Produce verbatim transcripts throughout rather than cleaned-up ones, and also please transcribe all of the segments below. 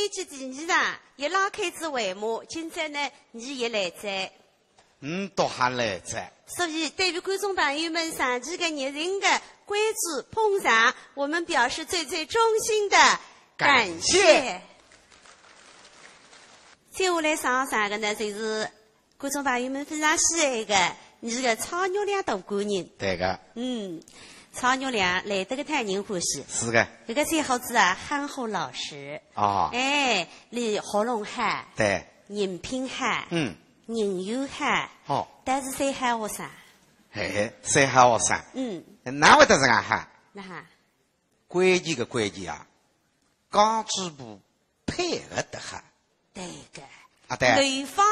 这第二场也拉开仔帷幕，今朝呢，你也来哉。嗯，倒还来哉。所以，对于观众朋友们长期的热情的关注捧场，我们表示最最衷心的感谢。感谢。接下来上场的呢，就是 观众朋友们非常喜爱的，你个蔡玉良大官人。对个。嗯，蔡玉良来得个讨人欢喜。是个。搿个小伙子啊，很好老实。啊。哎，伊喉咙好。对。人品好。嗯。人缘好。好。但是算好学生。嘿嘿，算好学生。嗯。哪会得是介好？哪哈？关键个关键啊，家主婆 配合得好。对个。啊，对。楼房、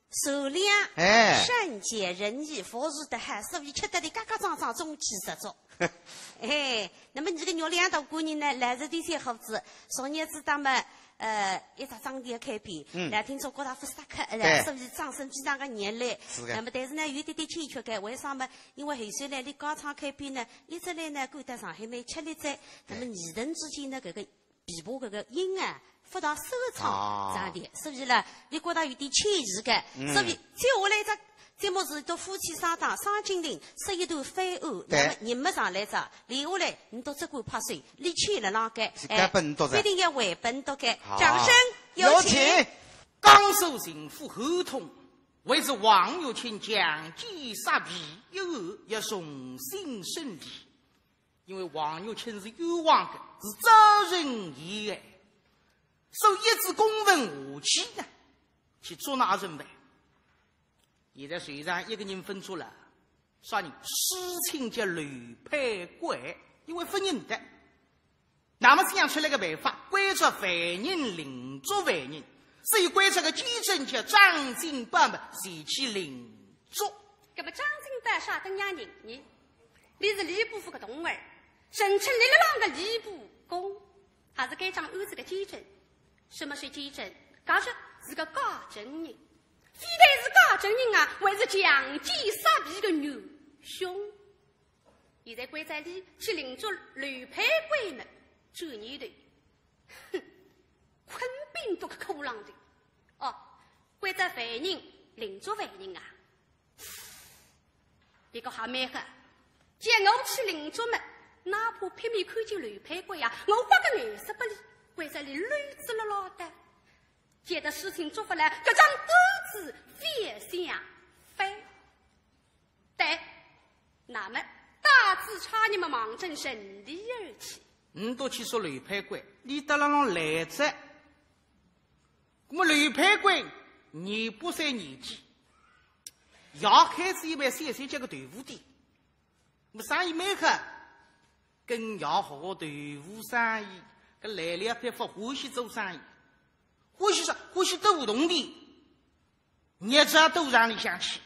善良，哎。善解人意，服侍得好，所以吃得伊嘎嘎装装，中气十足。哎，那么你个玉良大官人呢，来仔点小伙子，昨日子他们，呃，一只张店开篇，嗯。来听说觉得勿适合，对。所以掌声非常的热烈。是的。那么但是呢，有点点欠缺个，为啥么？因为后首来伊家常开篇呢，一直来呢，赶到上海蛮吃力哉。那么对。艺人之间呢，搿个 琵琶搿个音啊，勿大收唱，啊。这样的，所以呢，伊觉得有点欠缺个，嗯。所以接下来只节目是一对夫妻双档，双金庭说一段翻案，对。那么人物上来着，留下来，你都只管拍手，伊欠了那个，是该本都在。哎，一定要回本都个，好。掌声有请。有请。江苏巡抚侯通，为仔王玉清强奸杀婢一案，要重新审理。 因为王玉清是冤枉的，是招人嫌疑，所以一纸公文下去呢，去捉拿人犯。现在船上一个人分捉了，啥人？私请叫刘判官，因为勿认得。那么想出来个办法，关照犯人另捉犯人，所以关照个监正叫张金宝嘛，前去另捉。那么张金宝啥等样人呢？ 伊是吏部府个童儿，人称历历浪个吏部公，还是该桩案子个监正。什么是监正？假使是个假证人，非但是假证人啊，还是强奸杀婢个元凶。现在关照伊去另捉刘判官么，转念头，哼，昆宾都个骷浪头。哦，关照犯人另捉犯人啊， 搿个还蛮好，叫我去另捉么，哪怕劈面看见刘判官呀，我刮个颜色拨伊，关照伊溜仔落落的。叫得事情做勿来，搿桩案子勿想翻。对，那么带仔差人么望准城里而去。嗯，倒去捉刘判官，伊搭辣浪来哉。 那么刘判官廿八岁年纪，爷开仔一爿小小叫个豆腐店，那么生意蛮好，跟爷学学豆腐生意，搿来了一批勿欢喜做生意，欢喜啥？欢喜赌铜钿，日子到场里向去，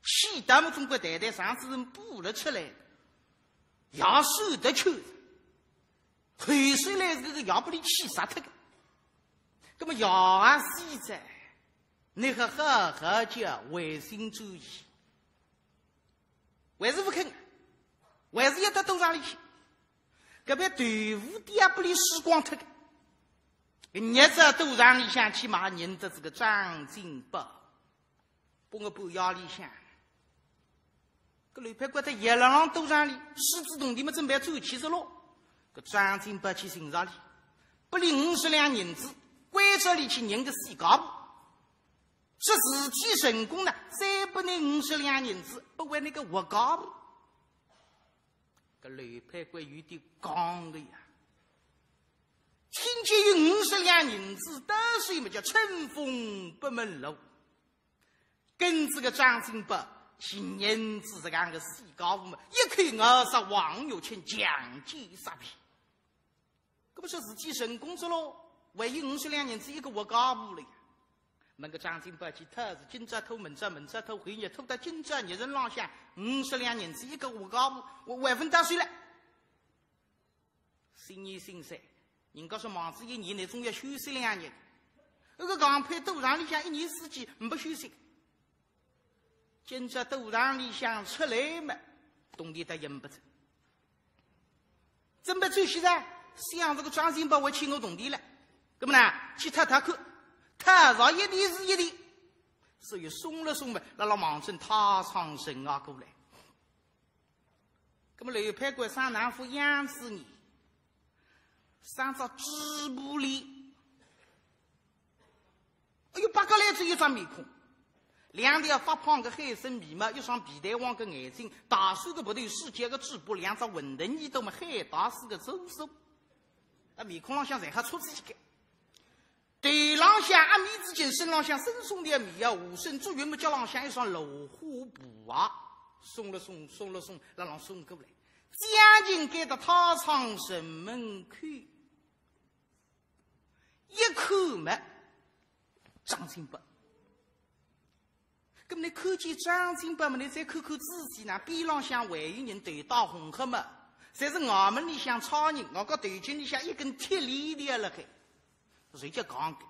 气得么总归袋袋上子人补了出来，爷受得气，后首来是搿个爷拨伊气杀脱个。 那么爷也死哉，你还好好叫回心转意，还是勿肯，还是要到赌场里去。搿爿豆腐店也拨伊输光脱个。日子赌场里向去嘛，认得搿个张金宝。 半个半夜里向，搿刘判官搭爷辣浪赌场里，输仔铜钿么准备转去哉咯。搿张金宝去寻着伊，拨伊五十两银子，关照伊去认个死家婆。说事体成功呢，再拨伊五十两银子，拨还伊个活家婆。搿刘判官有点刚个呀，听见有五十两银子，当时么叫春风不问路。 跟仔搿张金宝去认仔搿个死家婆么，一口咬杀王玉清，强奸杀婢。搿么说事体成功哉咯，还有五十两银子一个活家婆了呀。问搿张金宝去讨是今朝讨，明朝，明朝讨，后日讨，到今朝日辰浪向，五十两银子一个活家婆，我还勿到手了。 心里心塞，人家说忙仔一年，侬总要休息两日。搿个硬派赌场里向一年四季没休息。今朝赌场里向出来么，铜钿搭也没得。准备转去哉，想搿个张金宝还欠我铜钿了。那么呢，去讨讨看，讨着一钿是一钿，所以送了送嘛，辣辣望准太仓城外过来。那么刘判官生哪副样子呢？生只猪婆脸，哎哟，八个来只一张面孔，两条发胖个海参眉毛，一双皮蛋黄个眼睛，大手个鼻头，世界个嘴巴，两只馄饨耳朵嘛，海带似个嘴唇。啊，面孔浪向侪还出仔一个。头浪向阿面子巾，身浪向深松条棉袄，下身只云么脚浪向一双罗花布鞋，送了送，送了送，辣浪送过来。将近该搭太仓城门口，一看嘛，张金宝。那么你看见张金宝嘛，你再看看仔细呢，边浪向还有人头戴红黑帽，侪是衙门里向差人，外加头颈里向一根铁链条辣海，谁叫讲个？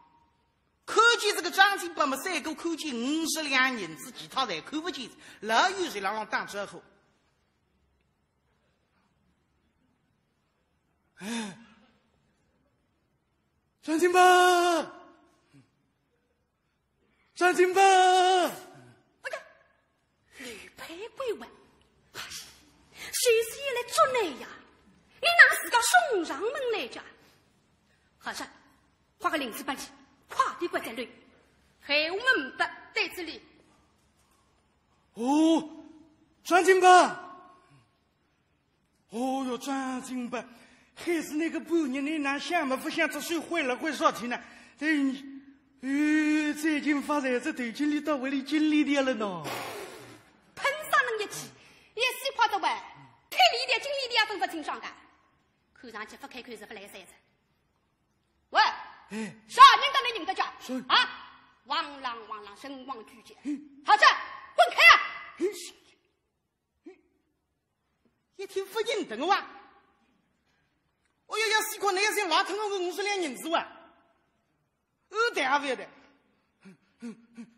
看见这个张金宝嘛，赛过看见五十两银子，其他侪看勿见，老远就辣浪打招呼。哎，张金宝！ 张金宝！哎呀，刘判官啊，哎，谁是也来捉你呀？你哪自家送上门来着？好说，花个银子拨你，快点关在里，闲话么不对这里。哦，张金宝！ 哦哟，张金宝，还是那个半日，你哪想么勿想，只手坏了坏啥体呢？对你，呃，最近发财，这头颈里到位里金链条了喏。喷啥能一气，也死快得喂，铁链条、金链条也分勿清爽个。看上去勿开口是勿来三哉。喂，哎。啥人搭你认得家？是。啊？汪啷汪啷，声望俱全。嗯。好着，滚开啊！嗯。 一听勿认得我哇。哦哟，要死快，你要想拿脱我个五十两银子哇？呃，对啊，勿要得。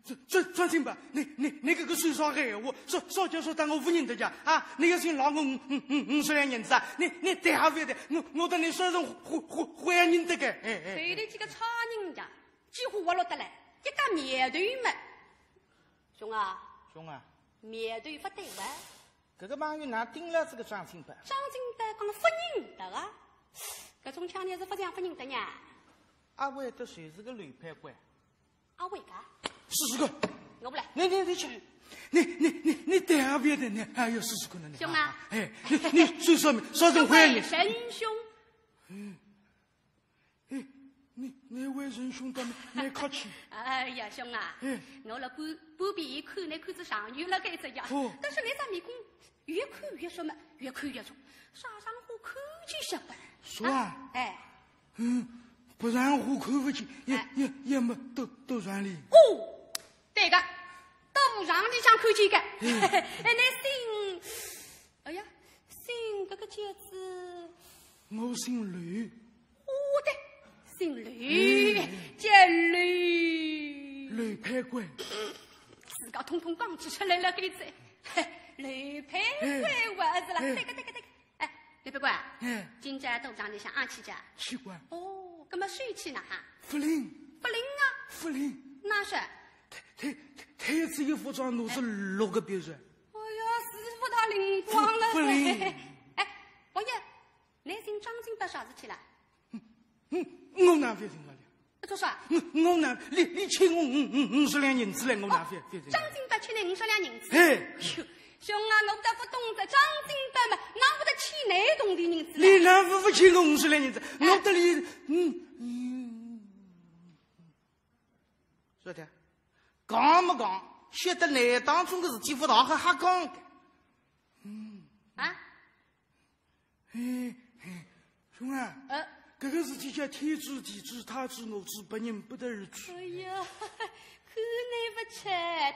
这，这，张金宝，你，你，你搿个算啥闲话？啥，啥叫啥搭我勿认得家啊？你要想拿我五，五，五，五十两银子啊？你，你对啊，勿要得，我，我搭你啥辰光会，会，会认得个？哎，哎，哎。对得起个差人家，几乎活络得来，一个苗头嘛。兄啊。兄啊。苗头勿对哇。 搿个朋友哪盯牢这个张金宝？张金宝讲勿认得啊，搿种腔调是勿像勿认得呀。阿会得就是个刘判官。阿会个？试试看。我勿来。你，你，你去。你，你，你，你等下别的，你，哎哟，试试看呢，你。兄啊。哎，你，你说说明，说声欢迎。刘神兄。嗯。 哎，你，你为人兄弟蛮，蛮客气。哎呀，兄啊，嗯。我辣半，半边一看，你看仔上有了该只呀。哦。但是你这面孔越看越熟嘛，越看越熟，啥场化看见晓得？熟啊？啊，哎。嗯，不然我看不见，也，哎。也，也没多，多少哩。哦，对个，赌场里向看见个。嗯。哎，你姓，哎呀，姓搿个叫子。我姓刘。 哦，对，姓刘，嗯。叫刘。刘判官。自家统统讲出来了，该子。刘判官，哎。我儿子了，哎。对个，对个，对个。哎，刘判官，哎。今朝赌场里向阿去家？去过。哦，搿么谁去呢哈？勿灵。勿灵啊？勿灵。哪是？太，太，太子一副账，我是六个别人。哎呀，是勿大灵光了。勿灵。哎，王爷， 你寻张金宝啥事体啦？嗯，嗯，我哪会寻着哩？做啥？我，我哪，你，你欠我五，五，五十两银子嘞，我哪会，会寻着？张金宝欠你五十两银子？嘿。哟，兄啊，我倒勿懂得，张金宝嘛，哪会得欠你铜钿银子嘞？你哪会勿欠我五十两银子？哎。我搭你，嗯，嗯。说的，讲么讲，晓得你当中个事体勿大好瞎讲个。嗯。啊？ 嘿，嘿，兄啊，呃。搿个事体叫天知地知，他知我知，别人不得而知。哎呀，看你勿出，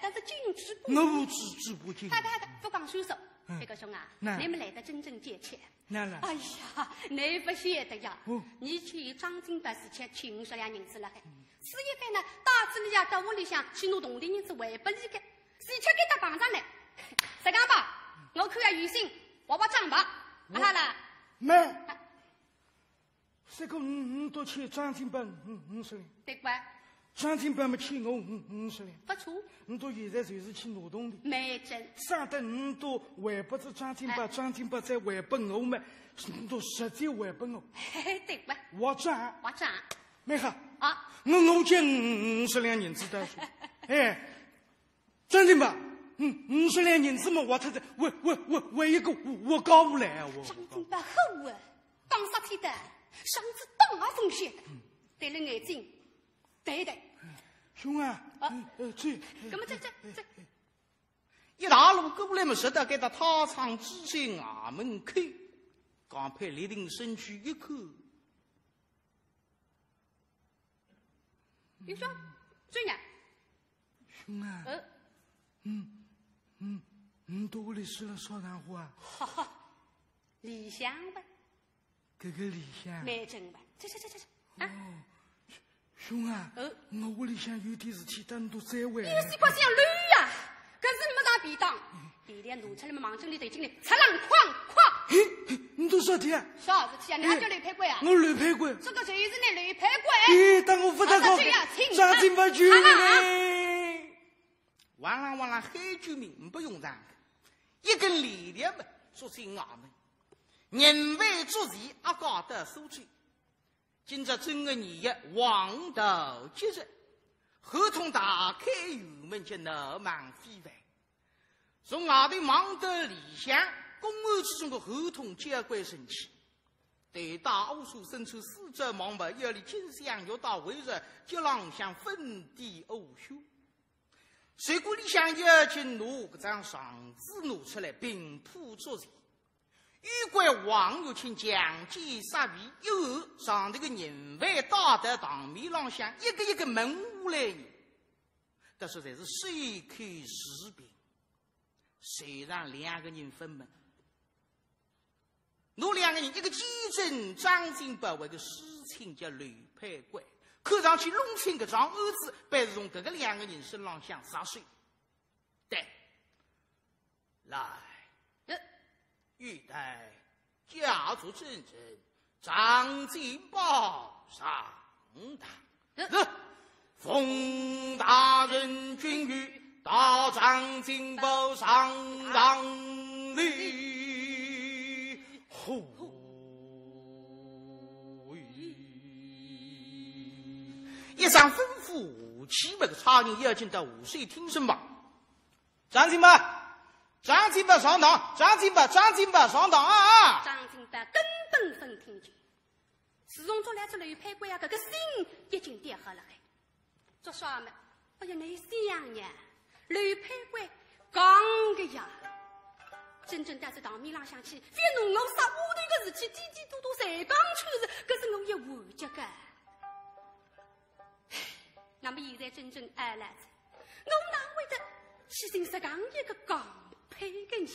但是进去不。我知，知不进。好个，好个，勿讲算数。嗯。搿个兄啊，哪？你们来得真正接切。哪了？哎呀，你勿晓得呀，哦。你去张金宝是欠，欠五十两银子了还。嗯。是一个呢，带仔你呀到屋里向去拿铜钿银子还拨伊个。 是吃给他绑上来。实梗吧，我看要有心，我把账吧，我，啊好了。没。搿个侬，侬多欠张金宝五，五十两。对吧？张金宝么欠我五，五十两。不错。侬多现在就是去拿铜钿。没准。省得侬多还拨仔张金宝，哎。张金宝再还拨我么，侬多直接还拨我。嘿嘿，对吧？我账。我账。蛮好。啊。我，我借五，五十两银子到手。哎， 张金宝，嗯，五十两银子么，我太太，我，我，我，我一个，我，我搞不来啊，我。张金宝火啊，讲啥体的，上次当啊风险，对了眼睛，对的。兄啊，啊。嗯，呃，这，那么这，这，这。一大路过来么，直到该搭太仓知县衙门口，刚才立定身躯一看， 你说，这样。兄啊，嗯。嗯，嗯，嗯，到屋里去了说谈话啊？哈哈，里向吧。搿个里向？没准吧。这，这，这，这，这，啊。哦，兄啊，嗯。我屋里向有点事体，等侬再回来。你有西瓜想溜呀？ 搿是没啥便当。便当拿出来嘛，望准里头进来，嚓啷哐哐。嘿，侬做啥体啊？啥事体啊？侬还叫刘判官啊？哎，我刘判官。这个就是你刘判官。哎，当我勿得好，啊，这样，请。张金宝救命嘞！啊，啊，啊。哇啦哇啦喊救命，不用场，一根链条嘛，捉进衙门。人犯捉贼，押解到苏州。 今朝正月廿一，黄道吉日，胡同大开，游民就闹忙非凡。从外头望到里向，公安之中个胡同交关人气。头戴乌纱，身穿丝质蟒袍，腰里金镶玉带围绕，脚浪向粉底乌靴。 水果里向已经拿搿张状子拿出来，平铺桌前。有关王玉清强奸杀妻一案，上头个人犯带到堂面浪向，一个一个问下来呢，但是侪是随口是评，随让两个人分门。 拿两个人，一个见证张金宝，一个侍亲叫刘判官，看上去弄清搿桩案子，必是从搿个两个人身浪向着手。对，来，呃，有待家族见证张金宝上堂。 奉大人君谕，带张金宝上堂哩。呼！一声吩咐，下去么个差人要紧到下手听审吧。张金宝，张金宝上堂，张金宝，张金宝上堂啊！张金宝根本勿听见。 自从捉牢仔刘判官呀，搿个心已经定好了海。捉啥么？哎呀，倷想呀，刘判官讲个呀，真正到仔堂面浪向去，覅侬我杀丫头个事体，滴滴嘟嘟侪讲出来，搿是我也完结个。那么现在真正挨牢仔，我哪会得去寻实梗一个讲配个呢？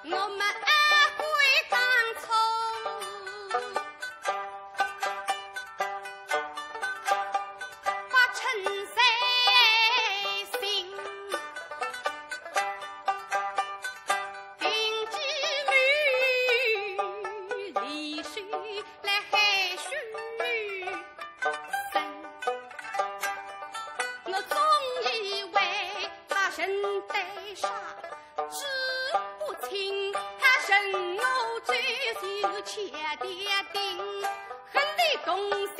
我们阿会当初不称谁心，定计谋，离手来害许 生。我总以为他人得杀，知不清他人我最是切的定，恨的动心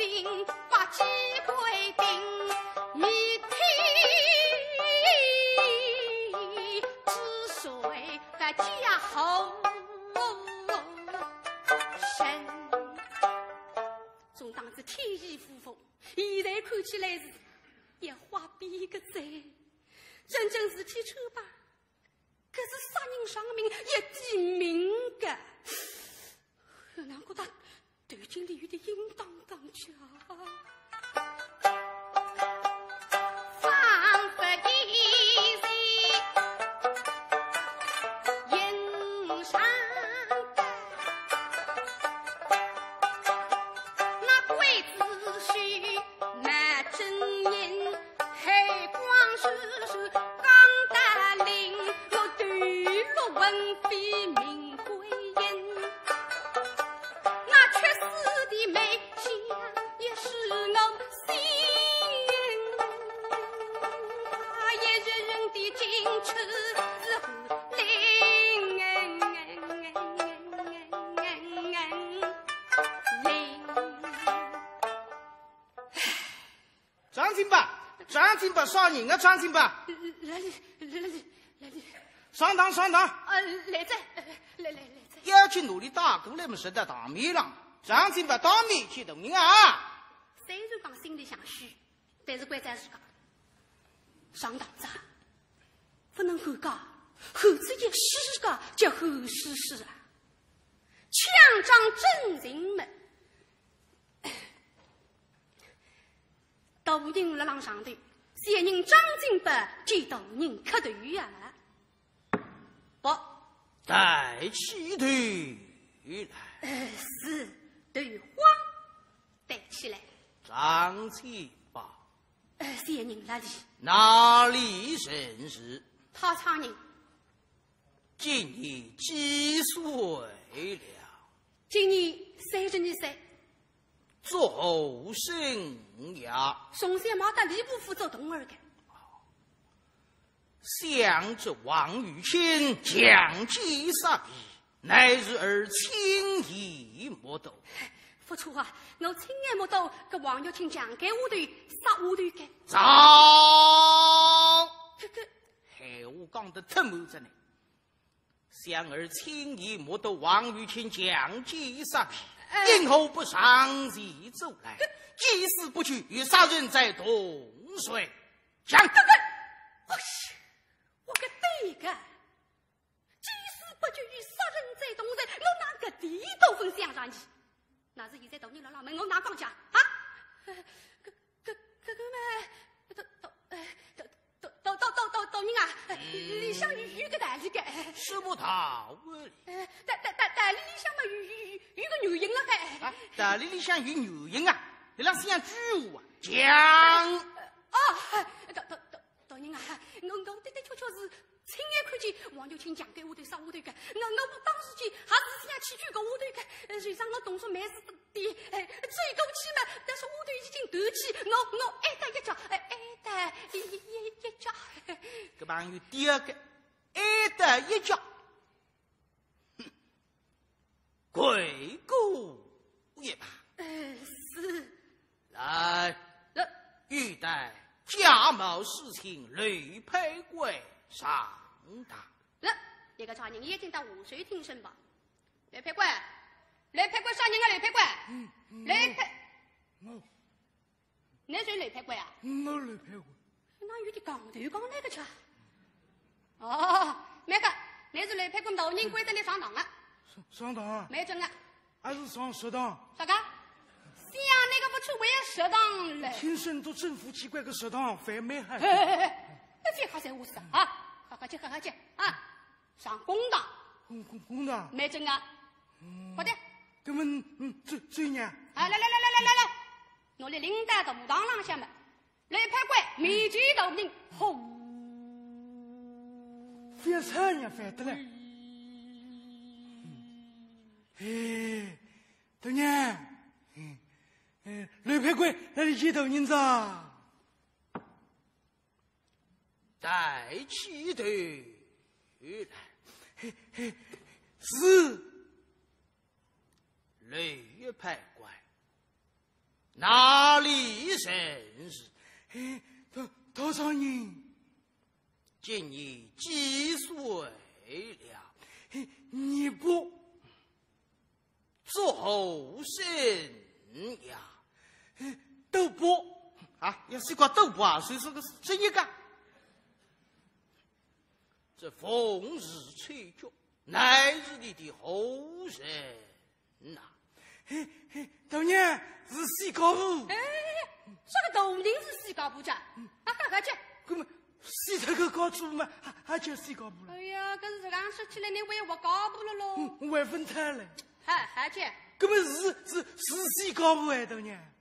把几回定，谜题之水和家后生。 总当是天衣无缝，现在看起来是一花边个哉。真正事体穿帮，搿是杀人偿命，一抵命个。难怪他头颈里有点音当当叫。 仿佛一息云上的，那刽子手拿针眼。金宝，张金宝，啥人啊？张金宝，来哩，来哩，来哩。上当，上当。啊，来哉，来来来哉。要紧拿俚带过来么，直到堂面浪，张金宝当面见大人啊。虽然讲心里想虚，但是关照自家，上当哉，勿能后悔，后悔一世个叫后世世啊。强装镇静么， 大人辣浪上头，小人张金宝替大人磕头呀。不，抬起头来。呃，是，头慌抬起来。张金宝，呃，小人哪里？哪里人氏？太仓人。今年几岁了？今年三十二岁。 做何生呀？从小嘛到吏部府做童儿个。想这王玉清强奸杀婢，乃是儿亲眼目睹。不错啊，我亲眼目睹搿王玉清强奸下头，杀下头个。早！这个闲话讲得忒满哉呢。 想儿亲眼目睹王玉清强奸杀婢，哎。因何不上前阻拦？既是不救，与杀人者同罪。讲。这个，哎呀，我个对个，既是不救，与杀人者同罪，我哪个地都分想上去。 那是现在大人辣辣问我哪讲讲啊？呃，搿搿搿个嘛，大大呃大大大大大大人啊，里向有有个道理个。什么道理？呃，道道道道理里向嘛有有有有个原因了个。啊，道理里向有原因啊，你让想句话讲。哦，大大大大人啊，我我的的确确是 亲眼看见王玉清强奸下头杀下头个，我我当时去还是想去救个下头个，呃，就让我动作慢仔点，哎，追过去嘛，但是下头已经断气，我我挨得一脚，哎，挨得一一一一脚。搿朋友第二个，挨得一脚。哼，跪过一拜。呃，是。来，来。欲带假冒侍卿刘判官上堂。 来，一个差人已经到下手听审吧。刘判官，刘判官，啥人啊？刘判官，嗯，嗯，刘判，我，你是刘判官啊？我刘判官。那有点讲头讲那个去啊。哦，那个，你是刘判官大人关照你上堂啊？上上堂啊？没准啊。 还是上食堂？啥个？想那个不去，我也食堂了。听说都政府机关个食堂，饭蛮好。哎哎哎哎，那这还在屋里啊？好好去，好好去啊！上公堂。公公公堂？没准啊。嗯。快点。搿么，嗯，这这呢？啊，来来来来来来来，拿你领到大堂浪向嘛。 刘判官面见大人，吼！不要吵呀，烦得了。哎，大人，哎，哎，刘判官，那里见大人哉？抬起头来。嘿嘿，是。 刘判官，哪里人氏？哎，大大丈人。今年几岁了？哎，廿八。做何生呀？哎，赌博。啊，也是个赌博啊，所以说个是真一个。这逢时吹角， 乃是你的后人呐。嘿嘿，大人是西高部。哎，啥个大人是西高部家？啊，快快去！搿么西头个高祖嘛，还还叫西高部了？哎呀，搿是这样说起来，你为我高部了喽。嗯，我还分拆了。还还去？搿么是是是西高部哎，大人。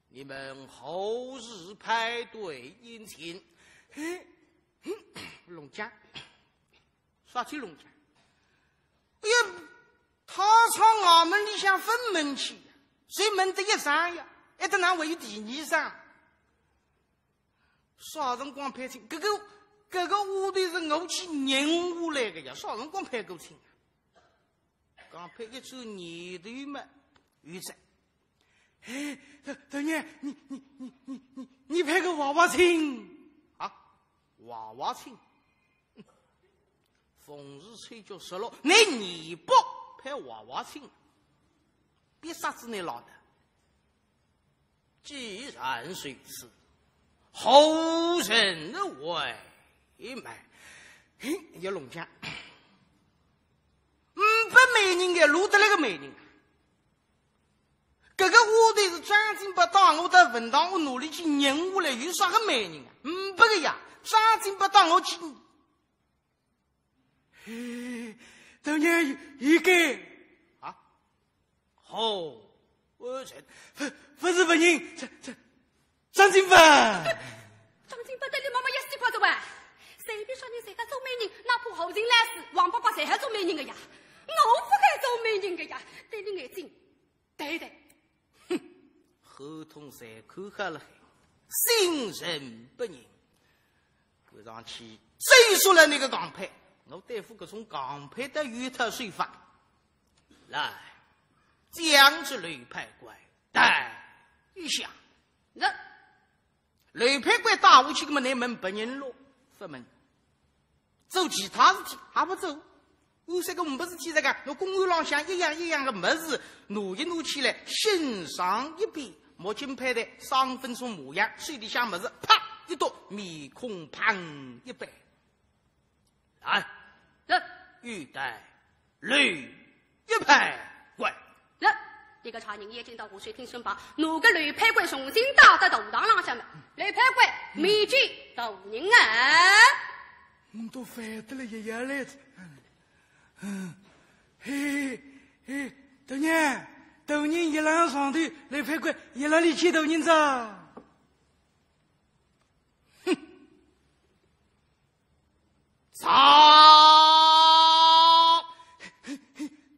你们何时排队迎亲？哎，弄僵，啥体弄僵？哎呀，他朝衙门里向分门去呀，谁门得一扇呀？哎，得哪还有第二扇？啥辰光排亲？搿个搿个丫头是我去认下来个呀，啥辰光排过亲啊？ 刚才一转念头嘛，有哉。哎，大，大娘，你，你，你，你，你，你配个娃娃亲。啊，娃娃亲？逢时吹角说了，你你不配娃娃亲，逼杀子你老的。既然如此，后人为媒。嘿，要弄僵。嗯，不媒人个，弄得来个媒人啊。 搿个丫头是张金宝带我到文堂，我努力去认下来，有啥个媒人啊？嗯，不个呀，张金宝带我去。嘿，大娘有，有个。啊？好，我这，不，不是别人，这，这，张金宝。张金宝对你妈妈一死快走啊！随便啥人侪敢做媒人，哪怕好人来世，王伯伯侪好做媒人个呀。我不敢做媒人个呀，对你眼睛 对对。哼，合同侪看好了海，信人不认。看上去再说了那个港配，我对付搿种港配的有一套手法。来，将这刘判官带一下。是。 刘判官带下去，搿么乃么别人咯，勿问。做其他事体还勿做？有啥个没事体在干？拿公案浪向一样一样个物事拿一拿起来，欣赏一遍，墨镜佩戴，三分钟模样，手里向物事啪一剁，面孔嘭一板。 来，这，欲带刘一判官。这，一个差人已经到湖水厅身旁，拿个刘判官重新带到大堂浪向了。刘判官，面见大人啊。我都烦得了，爷爷来着。嗯，嘿，嘿，大娘，大人一浪上头，刘判官一浪里去，大人早。 哼！操！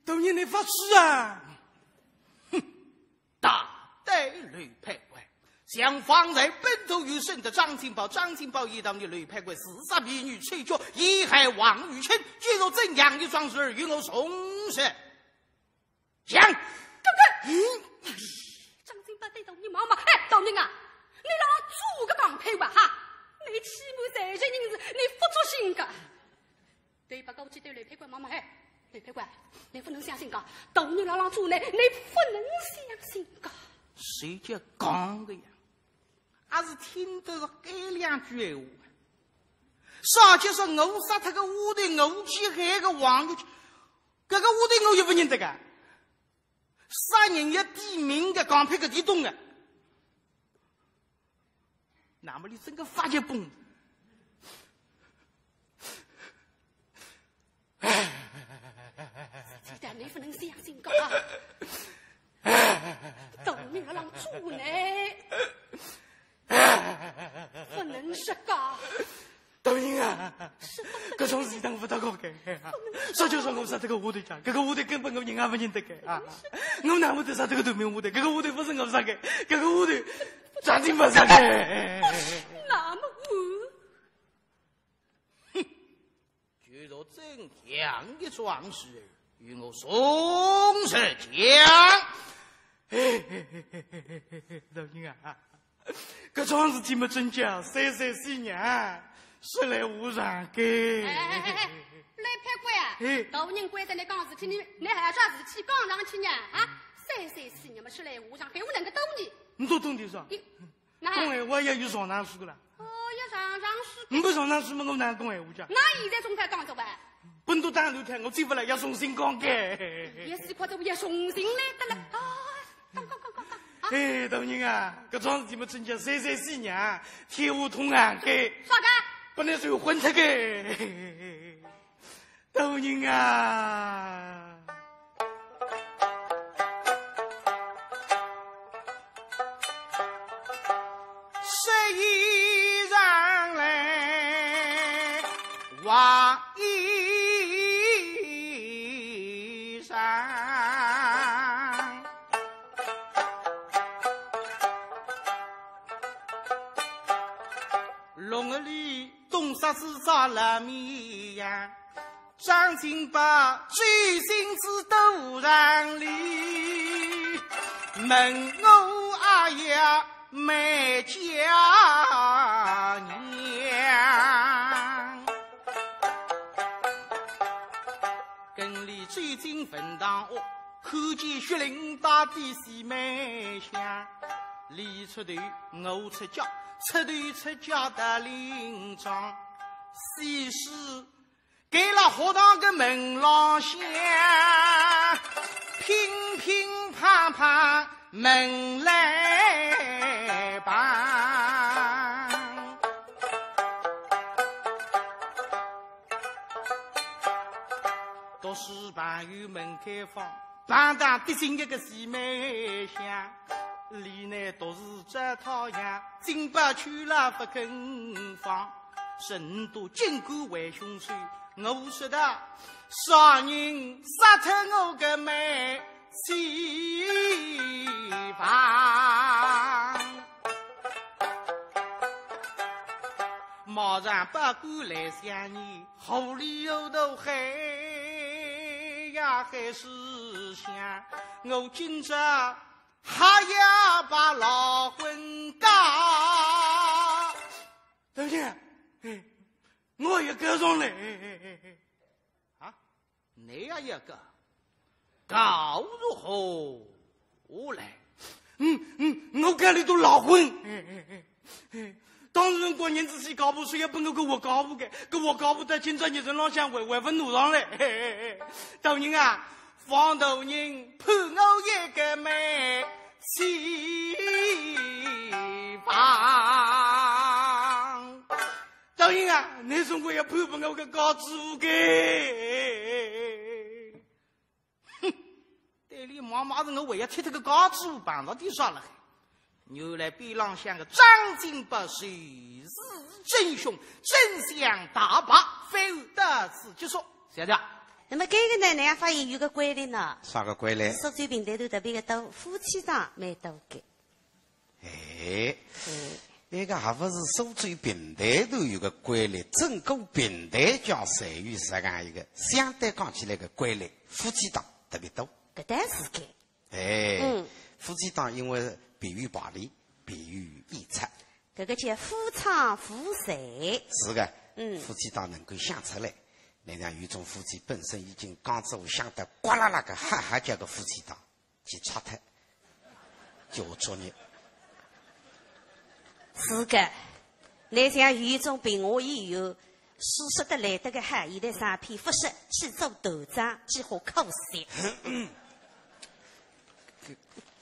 大人你发痴啊！哼！大胆刘判官，想妨碍本都御史的张金宝，张金宝已当你刘判官自杀婢女，吹角贻害王玉清，今日怎样一桩事儿与我从实 讲。哥哥，嗯？张金宝对大人妈妈，哎，大人啊，你辣做个港配哇哈？你欺瞒罪人人士，你勿作兴个。对，跑过去对刘判官妈妈，哎，刘判官，你勿能相信个，大人辣辣做呢，你勿能相信个。谁叫讲个呀？还是听得着该两句闲话。啥叫说我杀脱个丫头，我去害个王玉清，搿个丫头我又勿认得个。 杀人要点名个，港配个点懂个。那么你真个发急崩。现在你勿能相信个啊。大人辣浪做呢。 勿能说个。大人啊，是勿能搿种事体我勿搭讲个啊。啥叫说我杀脱个丫头家，搿个丫头根本我人也勿认得个啊。我哪会得杀脱个断命丫头？搿个丫头勿是我杀个，搿个丫头张金宝杀个。那么我 就若怎样一桩事，与我从实讲。大人啊，搿桩事体么真叫三岁死娘，说来话长个。哎哎哎哎，刘判官啊，哎。大人关照你讲事体，你，你还啥事体讲上去呢？啊，三岁死娘么说来话长，搿我能够懂你。你都懂的是吧？你 那讲闲话也有上上书个啦。哦，要上上书。呒不上上书么，我哪讲闲话讲？那现在总该讲着吧？本都打乱脱，我嘴巴了要重新讲个。也是快着，我要重新来得了。啊，讲讲讲讲讲。啊，哎，大人啊，搿桩事体么真叫三岁死娘，天下通行个。啥个？不能算昏脱个。 大人啊，说一场来话一场。 弄个里东沙子扎拉米呀，张金宝追寻子都让里，问我也没家娘。跟俚走进坟堂屋，看见血淋淋的西梅香，俚出头，我出脚，出头出脚到灵床，西施 该辣学堂个门浪向，乒乒乓乓门来碰。读书朋友门开放， 碰到得进一个西梅香，俚呢独自找太阳，进不去了不肯放。人多竟敢为凶手，我说道，啥人杀脱我个妹妻房？马上报官来相认， 狐狸又头黑呀黑思想，我今朝还要把老婚嫁。大姐，哎，我也告状嘞。啊，你也要告？告如何来？嗯嗯，我告俚笃老婚。 当时辰光，人仔细搞不出，也拨我个活搞不个，个活搞不得，今朝日程浪向还还勿弄上来。大人啊，方大人判我一个妹妻房。大人啊，你总归要判拨我个家主婆个。 哼，对俚妈妈是我还要踢脱个家主婆碰着点啥了海。原来边浪向个张金宝就是真凶，真相大白，翻案到此结束。小姐，那么搿个呢，侬也发现有个规律呢？啥个规律？苏州评弹团特别个多，夫妻档蛮多个。 哎，嗯。搿个还勿是苏州评弹团有个规律，整个评弹界侪有实梗一个，相对讲起来个规律，夫妻档特别多。搿倒是个。哎，嗯。夫妻档因为便于排练，便于演出。搿个叫夫唱妇随。是个，嗯。夫妻档能够想出来。侬像有种夫妻本身已经讲座想得呱啦啦个，哈哈叫个夫妻档。 去拆脱，叫我作孽。是个，侬像有一种评话演员，书说得来得个好，现在上篇勿说，去做团长，几化可惜。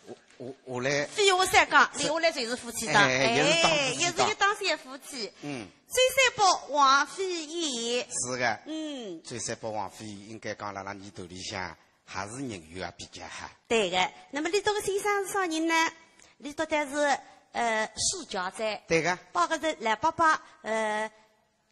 我我我来，废话少讲，留下来就是夫妻档，哎，也是当夫妻档。哎，也是一档小夫妻。嗯。周三宝王菲演。是个。嗯。周三宝王菲应该讲辣辣年头里向 还是人缘也比较好。对个，那么俚笃个先生是啥人呢？俚笃个是，呃，世家哉。对个。包括是老伯伯，呃，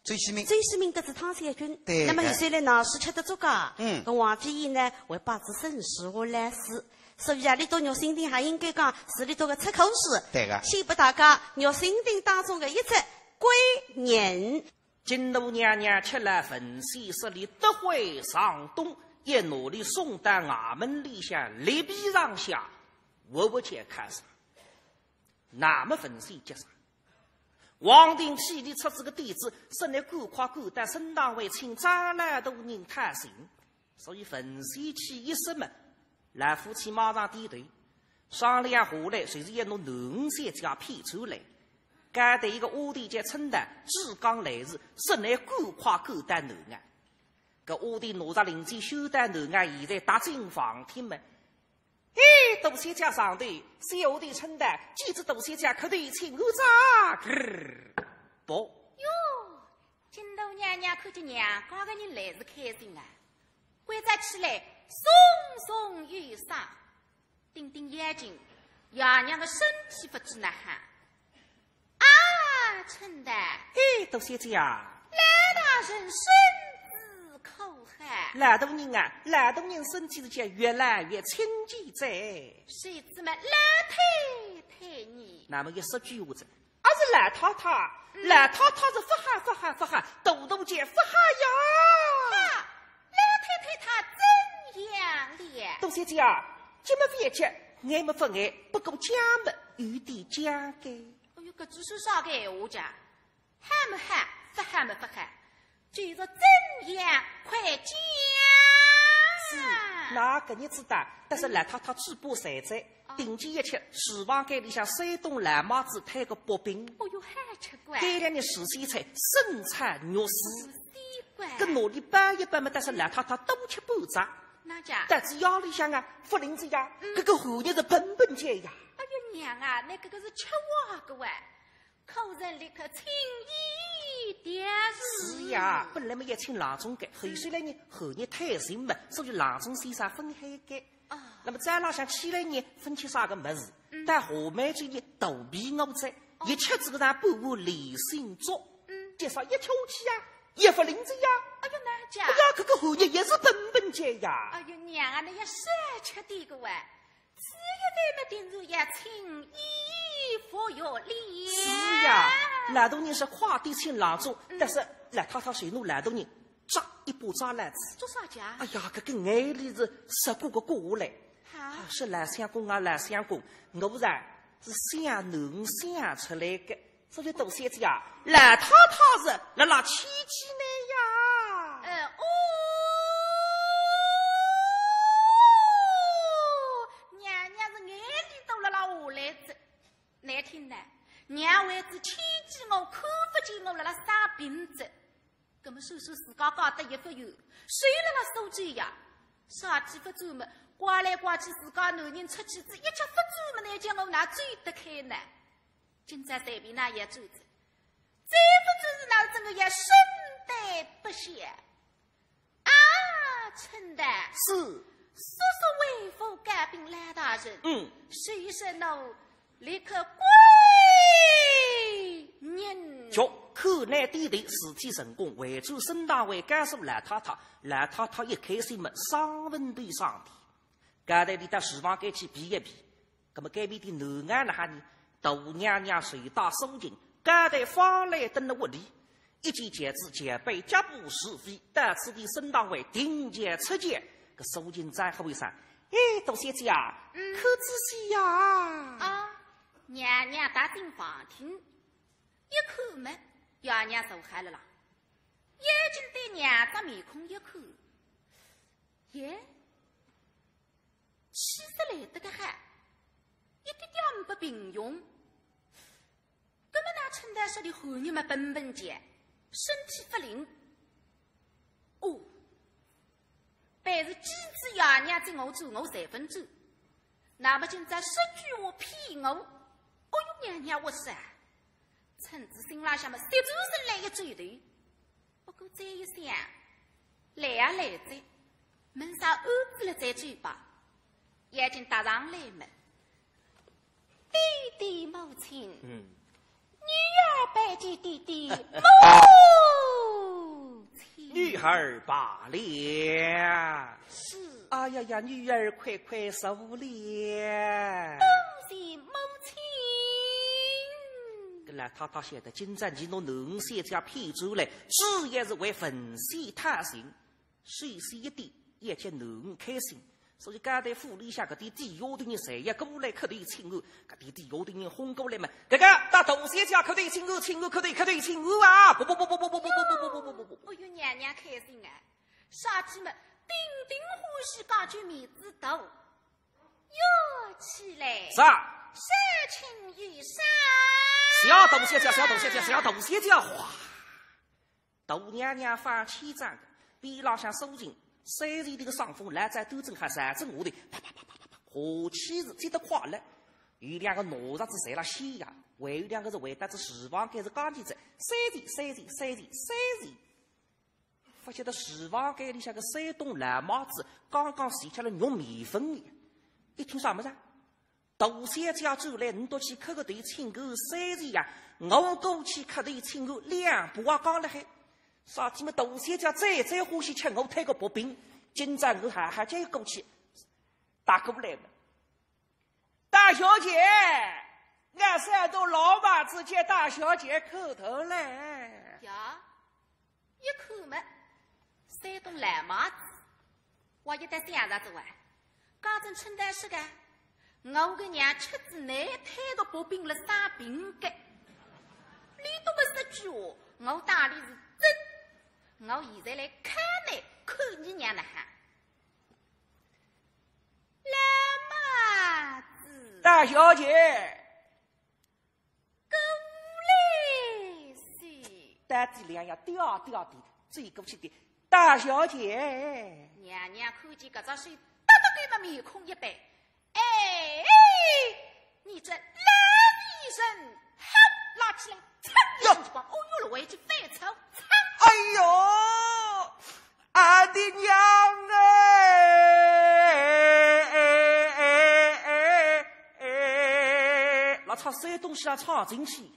周希明。周希明搿是汤小军。对个。那么现在呢，是吃得足个。嗯。搿王菲呢，还拜仔沈世华老师。所以啊，俚笃玉蜻蜓还应该讲是俚笃个出口书。对个。献拨大家，玉蜻蜓当中个一只贵人。 金大娘娘吃了文仙，说俚得会上东，也拿俚送到衙门里向立碑上写，活活叫看上。那么文仙叫啥？王定替俚出仔个点子，说倷赶快赶到省堂会请张老大人讨情。 所以文仙去一说嘛，老夫妻马上点头，商量下来，随即要拿囡小姐骗出来，交代一个丫头叫春桃，珠江来迟，说倷赶快赶到南衙。搿丫头拿着令箭，先到南衙，现在踏进房厅嘛。哎，大小姐上头，小丫头春桃，见仔大小姐磕头请安。嘚，啵。哟，金大娘娘看见娘家个人来是开心啊。 关照起来，松松有赏。顶顶要紧，爷娘个身体勿知哪哈。啊，春桃。哎，大小姐啊。老大人身子可好？老大人啊，老大人身体是叫越来越轻健哉。谁知嘛，老太太呢？那么一说句话子， 啊，是老太太，嗯。老太太是勿好勿好勿好，大大叫勿好呀。哈，老太太她怎样了？大小姐啊，急么勿要急，碍么勿碍，不过讲么，有点僵个。哎哟，搿句是啥个闲话讲？好么好，勿好么勿好，就是怎样快讲。是，那搿日子到，但是老太太嘴巴馋馋，哦。定期一吃，厨房间里向山东老妈子摊个薄饼。哦哟，好吃个。搿两日时鲜菜，生菜肉丝。肉丝个。搿拿里包一包么，但是老太太多吃半只。哪讲？但是夜里向啊，勿灵哉呀，嗯。搿个寒热是本本叫呀。哎哟娘啊，那搿个是吃坏个哇。 可人立刻请医调治。是呀，本来么要请郎中个，后首来呢，寒热太甚么，所以郎中先生分开个。啊。那么早浪向起来呢，勿吃啥个物事，嗯。到下半日呢，肚皮饿哉，哦。一吃仔个半碗莲心粥，嗯。结果一吃下去呀，也勿灵哉呀。哎哟，哪讲？哎呀，搿个寒热也是本本叫呀。哎哟，娘啊，那也少吃点个哇。 此一番么定然要请医服药了。是呀，老大人是快点请郎中，嗯。但是老太太随拿老大人抓一把抓牢仔。抓啥讲？哎呀，搿个眼泪是直咕咕咕下来。啊？啊，是老相公啊，老相公，我是啊，是想囡想出来个。 所以大小姐啊，老太太是辣辣气气呢呀。呃，哦，娘娘是眼泪都辣辣下来仔。难听呢，娘为仔气气我，看勿见我辣辣生病仔。搿么算算自家嫁得也勿远，谁辣辣苏州呀？啥体勿转么？拐来拐去，自家男人出去仔，一脚勿转么，难叫我哪转得开呢？ 今朝随便哪也转仔，再勿转是哪能真个也身体不适。啊，陈旦。是。速速回府告禀老大人。嗯。谁说奴立刻归宁。喏，看来点头，事体成功，回转省堂会告诉老太太，老太太一开心么，生问题上天。 搿搭里到书房间去避一避。葛么该边的囡儿哪哈呢？大娘娘随带苏秦，搿搭方来登了屋里，一见轿子，轿背脚步齐飞，到此地省堂会停轿出轿。搿苏秦再喝一声：“哎，大小姐啊，嗯。看仔细呀。”啊，娘娘踏进房厅，一看么，爷娘坐好了啦。眼睛对娘只面孔一看，耶， 气色来得个好，一点点也勿平庸。葛么哪陈旦说的寒热么本本叫，身体勿灵。哦，办事机子爷娘叫我做，我侪勿做。那么今朝说句话骗我，哦哟，娘娘我说啊，陈旦心浪向么，实在是来一转头。 不过再一想，来也来哉，问声安子了再走吧。眼睛搭上来么，爹爹母亲，嗯。女儿拜见爹爹母亲。女儿罢了。是。哎呀呀，女儿快快坐了。多谢母亲。搿老太太晓得，今朝你拿囡儿小姐骗出来，主要是为文喜他心。 首先一点，要叫囡儿开心。所以刚才府里向搿点底下头人侪要过来磕头请安，搿点底下头人哄过来嘛，搿个到大小姐磕头请安，请安，磕头，磕头请安啊！不不不不不不不不不不不不不不。哎哟，娘娘开心啊，啥体么，顶顶欢喜，讲究面子大。哟，起来。啥？少卿有赏。谢大小姐，谢大小姐，谢大小姐，哗！ 大娘娘放千张个，边浪向苏秦，三前头个双峰来在端正还站正下头，啪啪啪啪啪啪，下去是接得快了。有两个拿着子侪辣歇呀，还有两个是回到仔书房间是讲起仔，三前，三前，三前，三前。发觉得书房间里向个山东老妈子刚刚洗出了肉面粉呢，一听啥么事啊？ 大小姐转来，你倒去磕个头请安三前呀，我过去磕头请安两步啊讲了海。啥体么大小姐最最欢喜吃我推个薄饼，今朝我还还叫伊过去，打过来了。大小姐，俺山东老妈子叫大小姐磕头嘞。呀， 一看么，山东老妈子，我一得想着仔哇，刚正陈旦说个，我搿娘吃仔奶胎个薄饼了生病个。俚笃个说句话，我当俚是真。我现在来看呢，看你娘哪哈。老妈子。大小姐。 过来噻。搭仔两样吊吊的，走过去的。大小姐。娘娘看见搿只手，搭搭对么面孔一板。哎，你这老妇人，好，拉起来，嚓一记耳光，哦哟，我一记反抽，嚓。哎呦！ 俺的娘哎，哎，哎，哎，哎，那唱山东戏啊唱进去，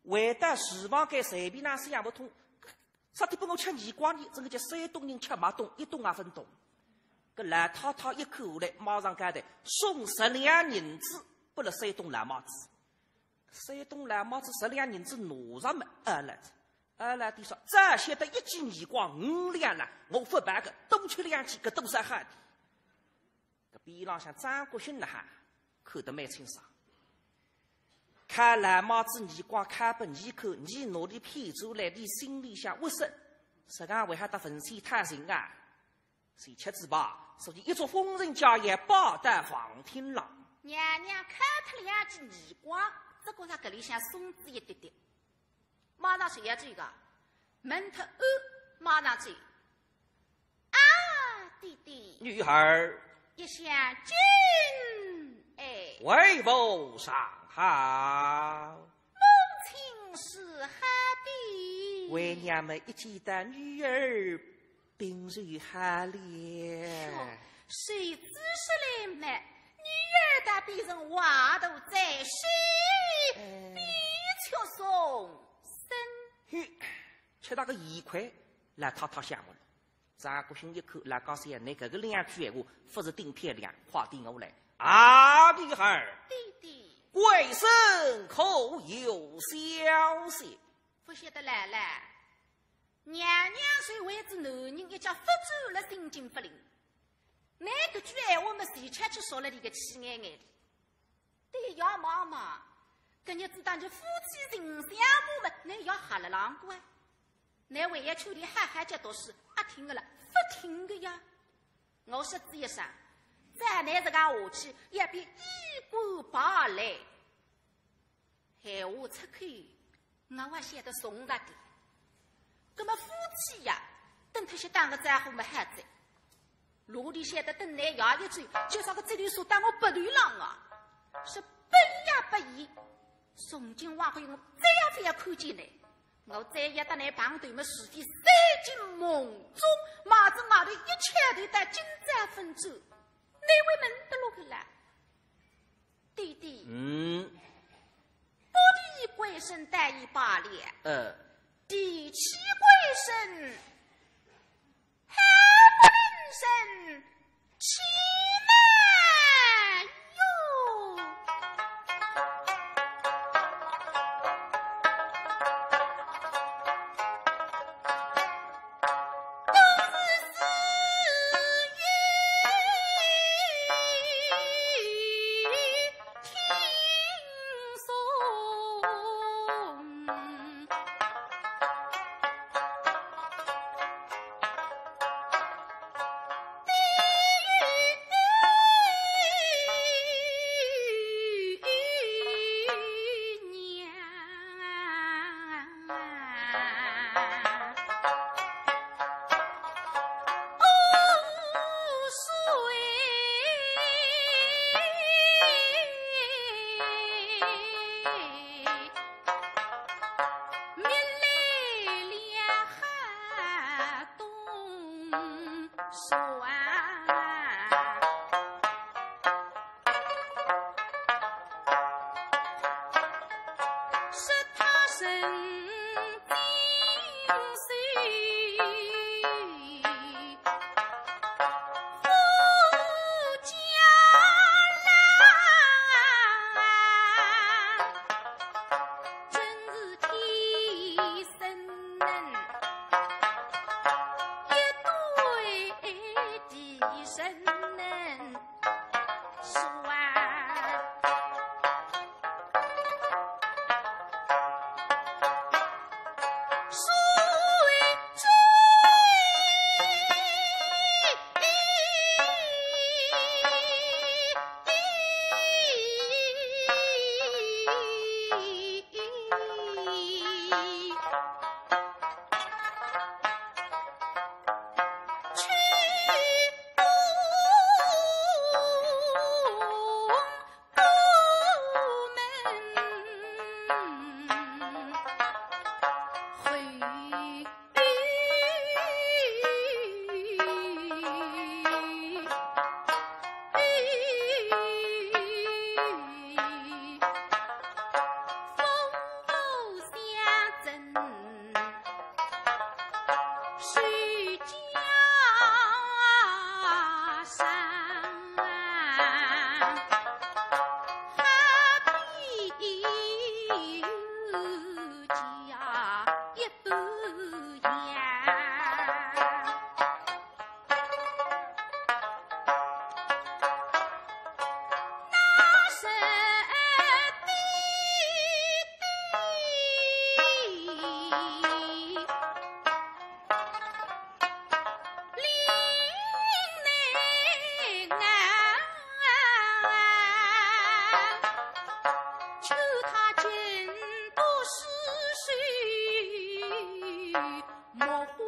回到厨房间随便哪想勿通，啥体拨我吃耳光呢？真个叫山东人吃脉动，一懂也勿懂。搿老太太一看下来，马上交代，送十两银子拨了山东老妈子。 山东老妈子十两银子拿着么，二来，二来的说，早晓得一记耳光五两了，我勿办个，多吃两记，搿多少好的。搿边浪向张国兴呢哈，看得蛮清爽。看老妈子耳光看拨你看，你拿俚骗出来，你心里想，我说，实梗为啥搭文戏太近啊？ 谁吃仔吧，所以一桌风尘佳肴摆到房厅浪。娘娘看脱两记耳光，只觉着搿里向松子一点点。马上就要走个，门头暗，马上走。啊，爹爹。女儿。一向敬爱。为父上好。母亲是好的。为娘们一见到女儿 病就好了。哟，谁知是来么？女儿倒变成坏徒在身，哎。比丘送生。嘿，吃到个一块，老太太想我了。张国兴一看，老家小，你搿个两句闲话，勿是顶漂亮，快点我来。啊，女儿，爹爹。贵生可有消息？勿晓得来了。 娘娘虽为仔男人一家勿转了心情勿灵，拿搿句闲话么，随恰去说了俚个气眼眼里。对爷妈妈，搿日子当日夫妻情相骂么，拿爷吓了浪过啊。拿为爷劝俚好好叫读书，阿听个了，勿听个呀。我说仔一声，再拿实梗下去，要变衣冠败烂。 闲话出口，我也晓得送着的。葛么夫妻呀，等脱歇打个招呼么好哉。哪里晓得等倷爷一走，就像个贼头鼠打我鼻头浪啊！是不依呀不依，从今往后我再也勿要看见倷。我再要搭倷碰头么，除非山穷梦中，卖仔外头一切头到今朝朆走，倷会闷得落个啦？ 爹爹，嗯。不提贵生倒也罢了，呃。提起贵生，还不令人气恼哟。求他尽多施舍莫还。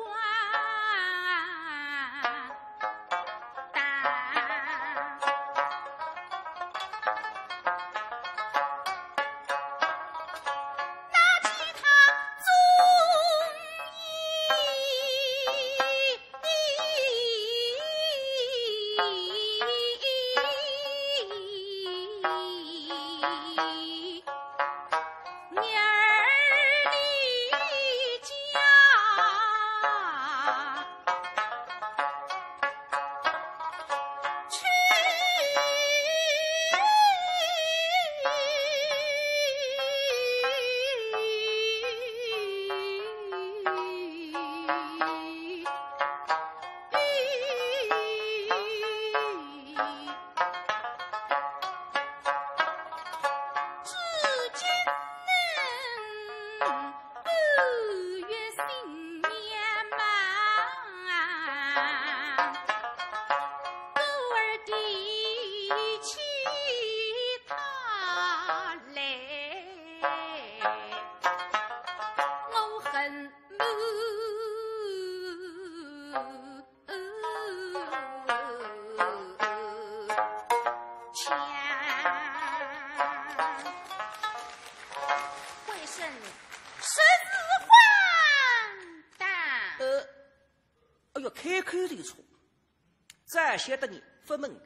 晓得你勿问个。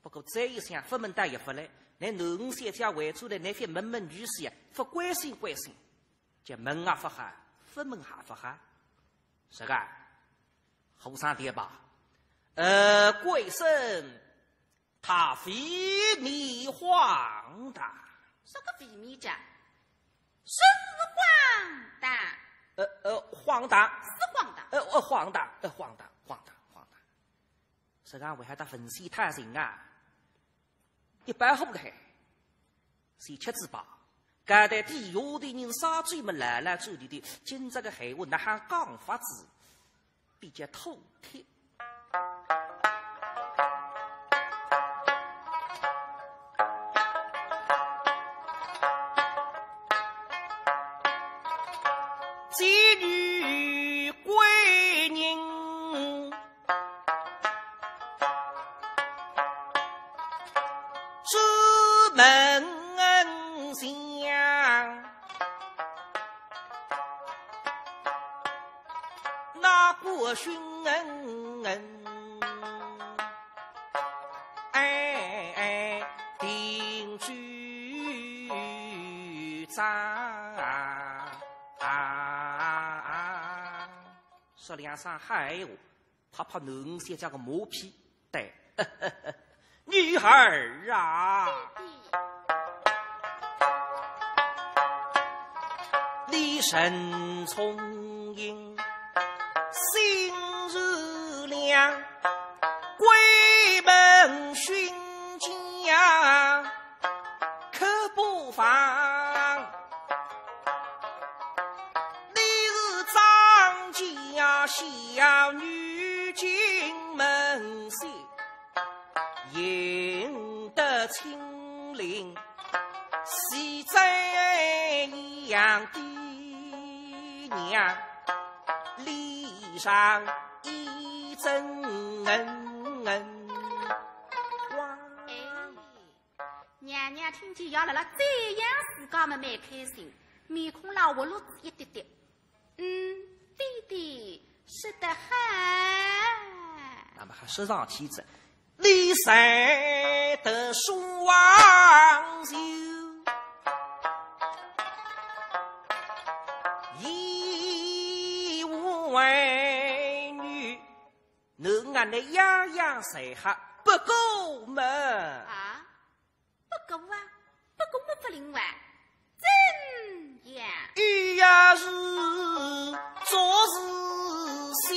不过再一想，勿问倒也勿来。乃囡儿小姐回转来，乃覅问问女婿啊，勿关心关心，叫问也勿好，勿问也勿好。是个，和尚点吧。呃，贵生他非你荒唐。啥个非你讲？是荒唐。呃，呃，荒唐。是荒唐。呃，呃，荒唐，呃，荒唐，荒唐，荒唐。 实梗为啥搭文戏太深啊？一般好个，是吃嘴巴。搿搭底下头人啥嘴么来了嘴里头，今朝个闲话哪哼讲法子比较妥帖？ 说两声好闲话，拍拍囡儿小姐个马屁，对，女儿啊，你人聪明，心善良，闺门熏家可不妨。 你是张家小女进门婿，赢得亲临，喜在一样的娘，礼上一尊。哇！ 娘娘听见爷辣辣赞扬自家么蛮开心，面孔浪活络仔一点点。嗯，爹爹说得好。那么还说上去仔，你才得双寿，一无儿女，囡儿啊，样样侪好，不过么。啊？ 不过啊，不过么勿灵哇，怎样？伊也是做事心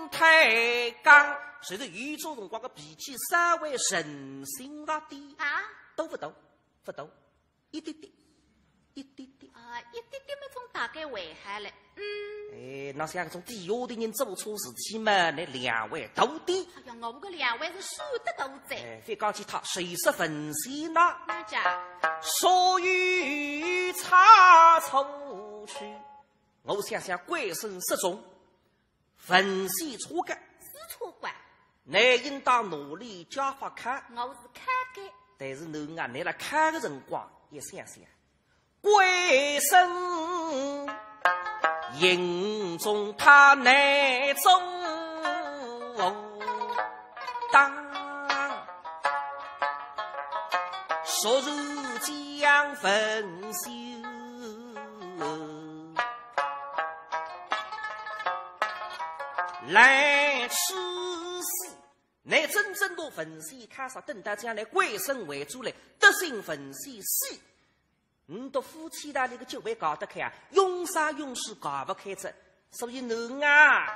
太刚，就是有种辰光个脾气稍微任性了点。啊？多勿多？勿多，一点点，一点点。啊，一点点么总大概会好了。嗯。哎，那像搿种底下的人做错事体嘛，那两位徒弟。哎呀，我个两位是舍得大哉。哎，覅讲其他，谁说文仙呐？哪家？所有差错去。我想想，鬼神失踪，文仙错个，是错个。你应当努力加法看。我是看个。但是侬啊，侬辣看个辰光，也想想， 鬼神影中他难阻挡，昨日将文秀来处死。乃真正拿文秀看煞，等到将来鬼神回转来，得信文秀死。 你笃夫妻档里个结会搞得开啊，永生永世搞勿开哉。所以侬啊，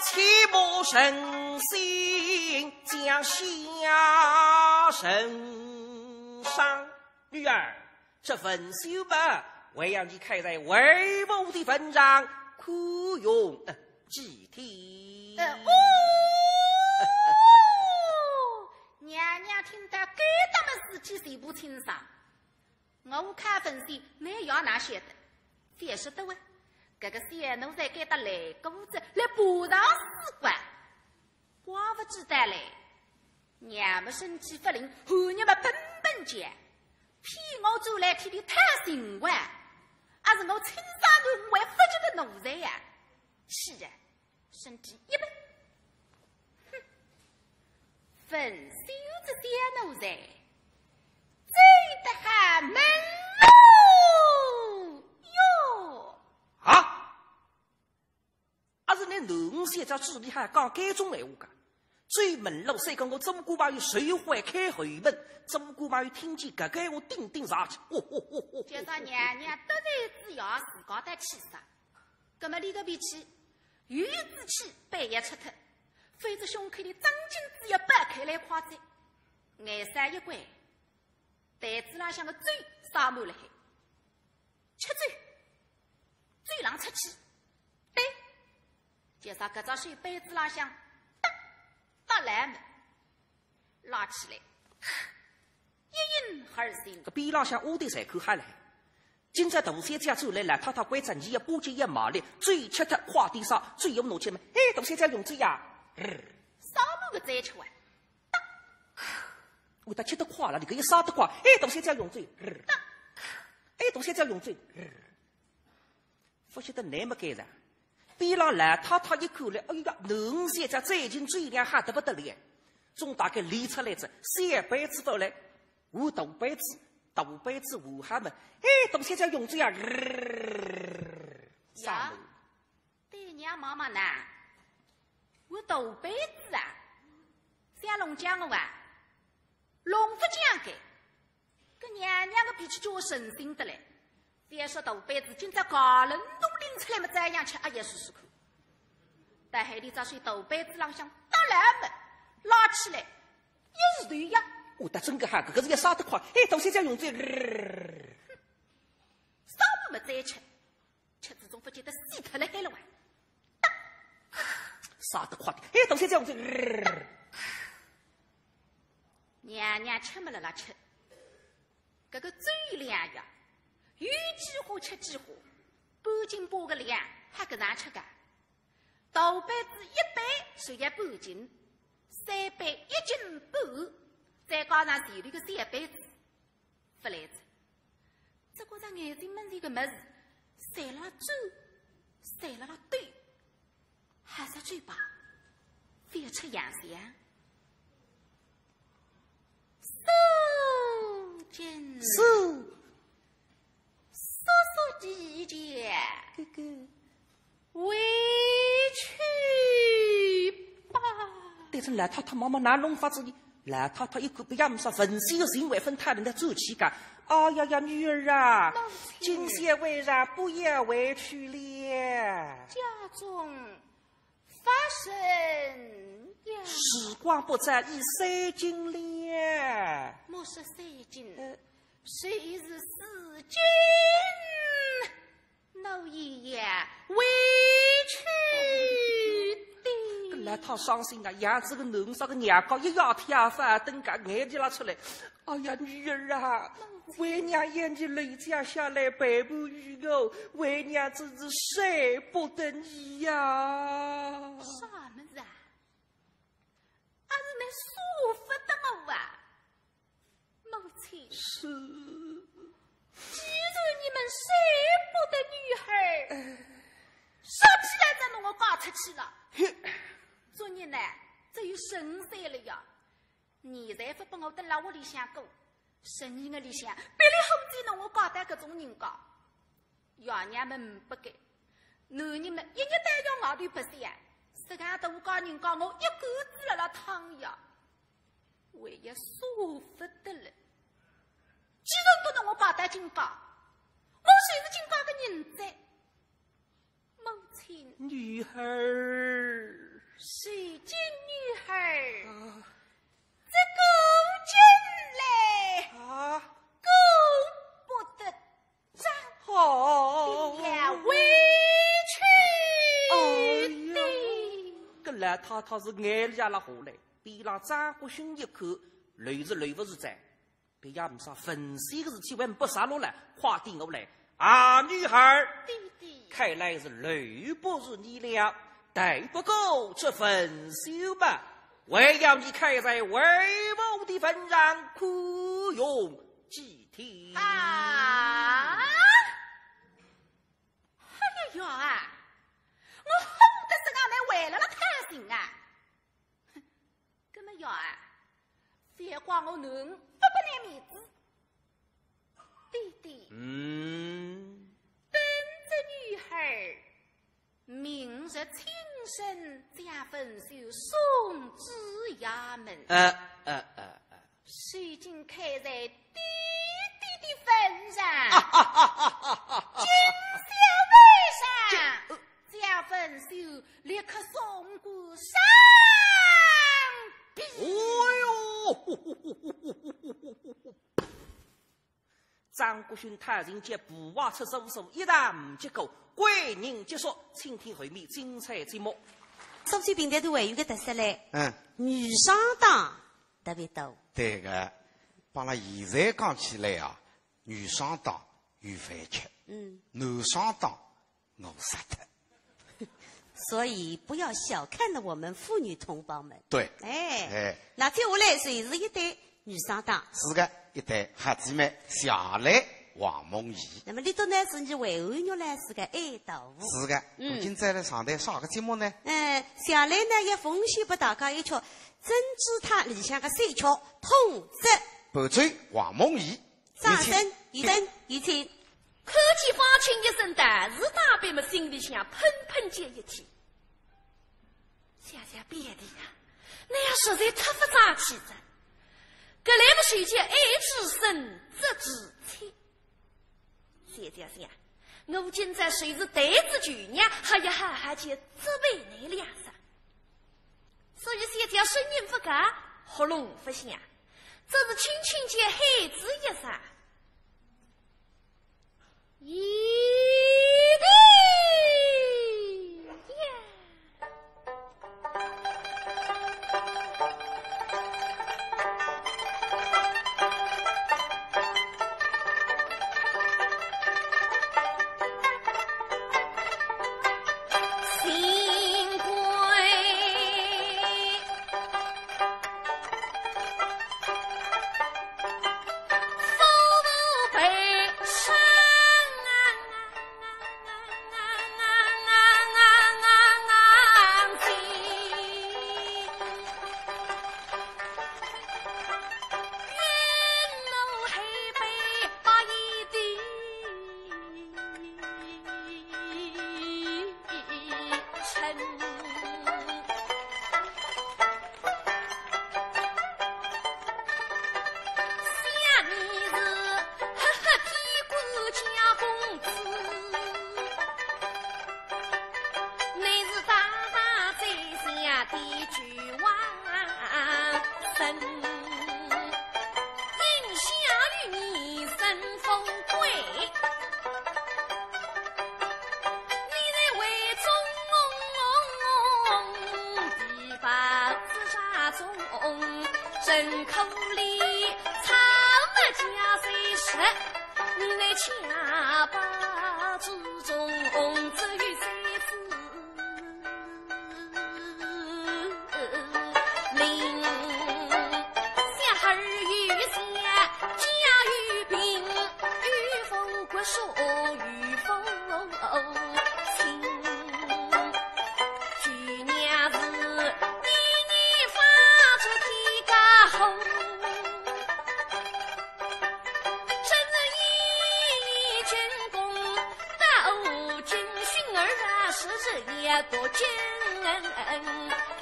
切莫存心将下人伤。女儿，这文秀嘛，还要你看在为父的份上，宽容，呃，几天。呃，哦，娘娘听到搿搭么事体全部清爽。 我看文秀，侬也哪晓得？覅说得哇，搿个小奴才该搭来过仔，来爬上水怪，怪勿知道嘞。娘么身体勿灵，寒热么本本叫，骗我转来天天讨情话，阿是我亲生囡儿还勿及个奴才呀？是啊， 身体一笨。哼，文秀这小奴才，走得好门路哟。啊？阿是侬囡儿现在嘴里还讲该种闲话个？走门路，虽讲我做官嘛有随会开后门，做官嘛有听见搿个闲话顶顶上去。哦哦哦哦。叫啥娘娘得罪仔爷自家得气煞。 葛么俚个脾气，有志气板要拆脱，否则胸口里张金子要爆开来夸哉。眼梢一关，台子浪向个酒洒满了海，吃酒，酒浪出去，对，就啥搿只手杯子浪向，哒，哒来么，拉起来，一饮而尽。搿边浪向丫头侪看好了。 今朝大小姐转来，老太太关照，侬要巴结要卖力，酒吃脱快点洒，酒要拿去嘛。哎，大小姐用酒呀。啥么个再吃完？我搭吃得快了，侬搿一洒得快。哎，大小姐用酒。哎，大小姐用酒。勿晓得侬么该着。边浪老太太一看来，哎呀，囡儿现在最近酒量好得不得了，总大概练出来哉，小杯子勿来。 换大杯子，大杯子换好么，哎，大小姐用酒呀，呀，对娘望望呐，换大杯子啊，想弄僵我啊，弄勿僵个，搿娘娘个脾气叫我省心得来，覅说大杯子，今朝搞冷冻拎出来么，照样吃，阿要试试看。到海里只手大杯子浪向搭来么，拉起来， 一时头呀。哦，搭真个哈，搿个是要洒得快，哎，大小姐用酒，洒勿么再吃，吃仔总勿见得死脱了海了哇。洒得快点，哎，大小姐用酒。娘娘吃么辣辣吃，搿个酒量呀，有几化吃几化，半斤半个量，还搿样吃个。 大杯子一杯就要半斤，三杯一斤半，再加上前头个小杯子，勿来哉。只觉着眼睛门前个物事，侪辣辣转，侪辣辣抖，还是嘴巴，覅出洋相。素贞。是。叔叔姐姐。哥哥。 回去吧。对着老太太妈妈哪弄法子呢？老太太一看，不要么说，文秀个行为分他人的做起个。哎呀呀，女儿啊，母亲。今夜未晚，不要回去了。家中发生呀。时光不早，已三更了。莫说三更，呃，谁是世钧，我也要回去的。搿老太伤心啊，养仔个囡啥个娘家一夜天啊，翻登个眼泪拉出来。哎呀，女儿啊，为娘要你留家下来陪伴于我，为娘真是舍不得你呀。啥物事啊？阿是你舍不得我啊？母亲。是。既然你们舍不得女儿，哎。说起来再拿我嫁出去了。嘿。做人呢，只有神仙了呀。 现在勿拨我蹲辣屋里向过，生意个里向，别里好子拿我嫁到搿种人家。爷娘们勿该，男人们一日到夜外头白相，自家大家人家我一个子辣辣淌呀，我也舍勿得了。既然都拿我嫁到金家，我就是金家个人哉。 母亲。女儿。世钧女儿。啊。这个金来。啊。顾不得长。哦。定要回去的。哎呀，搿老太太是眼泪也拉下来，边浪张国兴一看，留是留勿住哉。 别样没啥，文秀个事体还没啥落来，快点过来。啊，女儿，爹爹。看来是留不住你了，待不过这文秀吧，还要你看在为母的份上，宽容几天。啊！哎呀呀啊！我恨得自家来为了了开心啊！ 搿么爷啊，勿要怪我囡儿勿拨你面子。爹爹，嗯。等着女儿明日清晨将文秀送至衙门。呃，呃，呃，呃。如今看在爹爹的份上，啊，啊，啊，啊，啊，啊。今宵晚上，这，呃， 将文秀立刻送官上殿。哦哟！张国兴踏进这步啊，出手手一打结果，贵人结束，请听后面精彩节目。苏州评弹团还有个特色嘞，嗯。女双档特别多。对个，帮拉现在讲起来啊，女双档有饭吃，嗯。男双档 我杀脱。所以不要小看了我们妇女同胞们。对。哎，哎。那接下来就是一对女双档。是个，一对好姊妹，谢兰、王梦怡。那么里头呢，是伲魏瀚玉老师个爱徒。是个，嗯。我今朝来上台啥个节目呢？哎，谢兰呢，也奉献拨大家一曲珍珠塔里向个三曲《痛哭》。伴奏王梦怡。 掌声，有请。有请，有请。看见方卿一身道士打扮么，心里向砰砰叫一记。想想爹爹呀，那样实在太不争气哉。搿来么谁叫爱之深，责之切。想想想，我今朝虽是对仔舅娘，还要好好叫责备你两声。所以小姐声音不高，喉咙不响， 只是轻轻叫喊仔一声：“爹爹呀！”新贵 夫妇悲伤啊，哎，你来家把祖宗红子与谁死？林下儿与下家与平，与否国说与否情。 去年是你你发这天家红，真是一一军功，到今训儿啊，时日也多惊。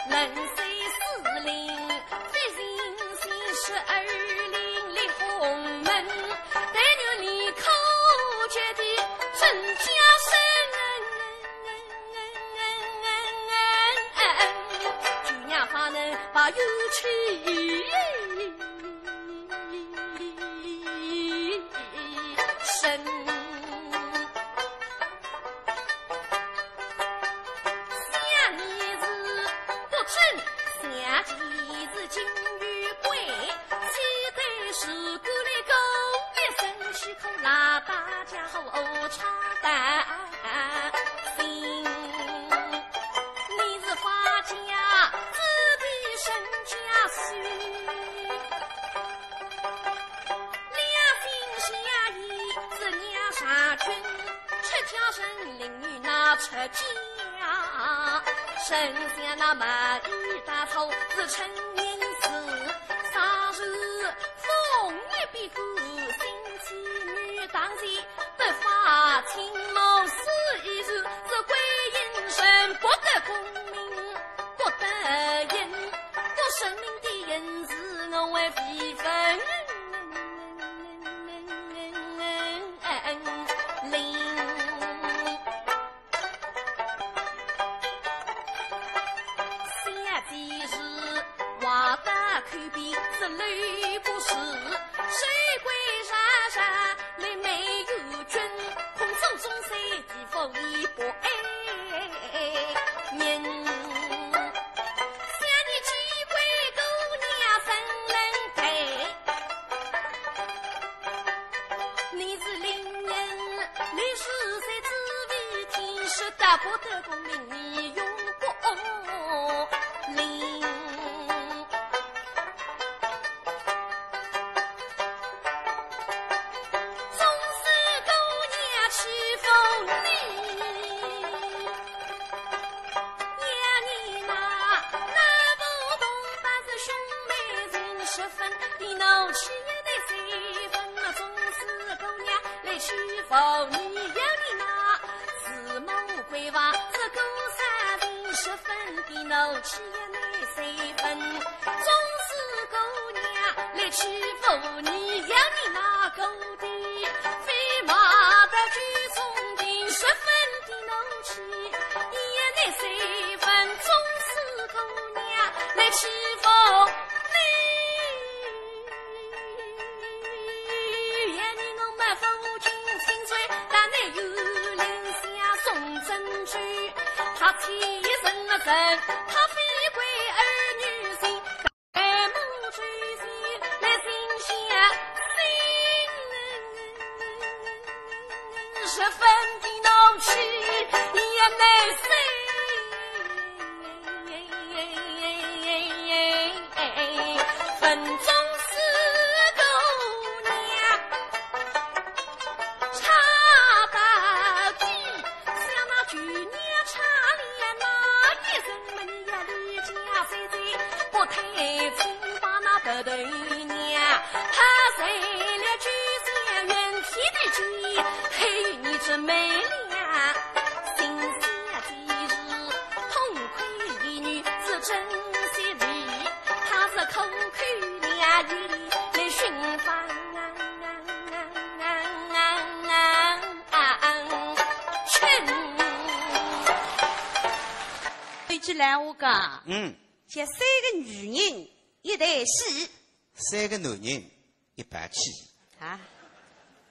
能谁四令，非行行十二令立红门，但愿你可觉的真家生。 就让他能把有气生。想你是不准，想你是金玉贵，气得是过来高一声，岂可拉大家伙唱担心。 你是花家子弟身家虚，两心相依是两杀君，出家人领女那出家，剩下那满语大头是陈年事，啥事风雨边苦心妻女当前。 不发青毛丝一事，这归阴神不得功名，不得人，不神明的人事，我为非分明。 下几日，话到口边是留不住，水鬼山上你没有君，空手中水地府一不爱人。想你几回姑娘怎能待？ 你是令人，你是谁？紫微天师大不得功名，你用功名。总是姑娘欺负你。 娘你那，那不懂，本是兄妹情十分的，闹起也得十分嘛，总是姑娘来欺负你。娘你那，是魔鬼吧？这个三情十分的，闹起也得十分，总是姑娘来欺负你。娘你那个的，非骂得举中的十分的闹起。 也乃谁分总是姑娘来欺负你。愿你我们夫君亲嘴，但你有令下送珍珠，他欺人了人，他非贵儿女心。 爱慕追寻来心相惜，十分的闹起也难生。分总是姑娘 差到底，想那旧年差了那一人么，你呀，离家三岁，不太清把那不对娘，他谁了就像远去的去，还有你这美丽啊，心思啊，今日痛苦的女子真惜你，他是苦苦娘语来寻访啊。 有句老话讲，嗯。叫三个女人一台戏。三个男人一盘棋。啊？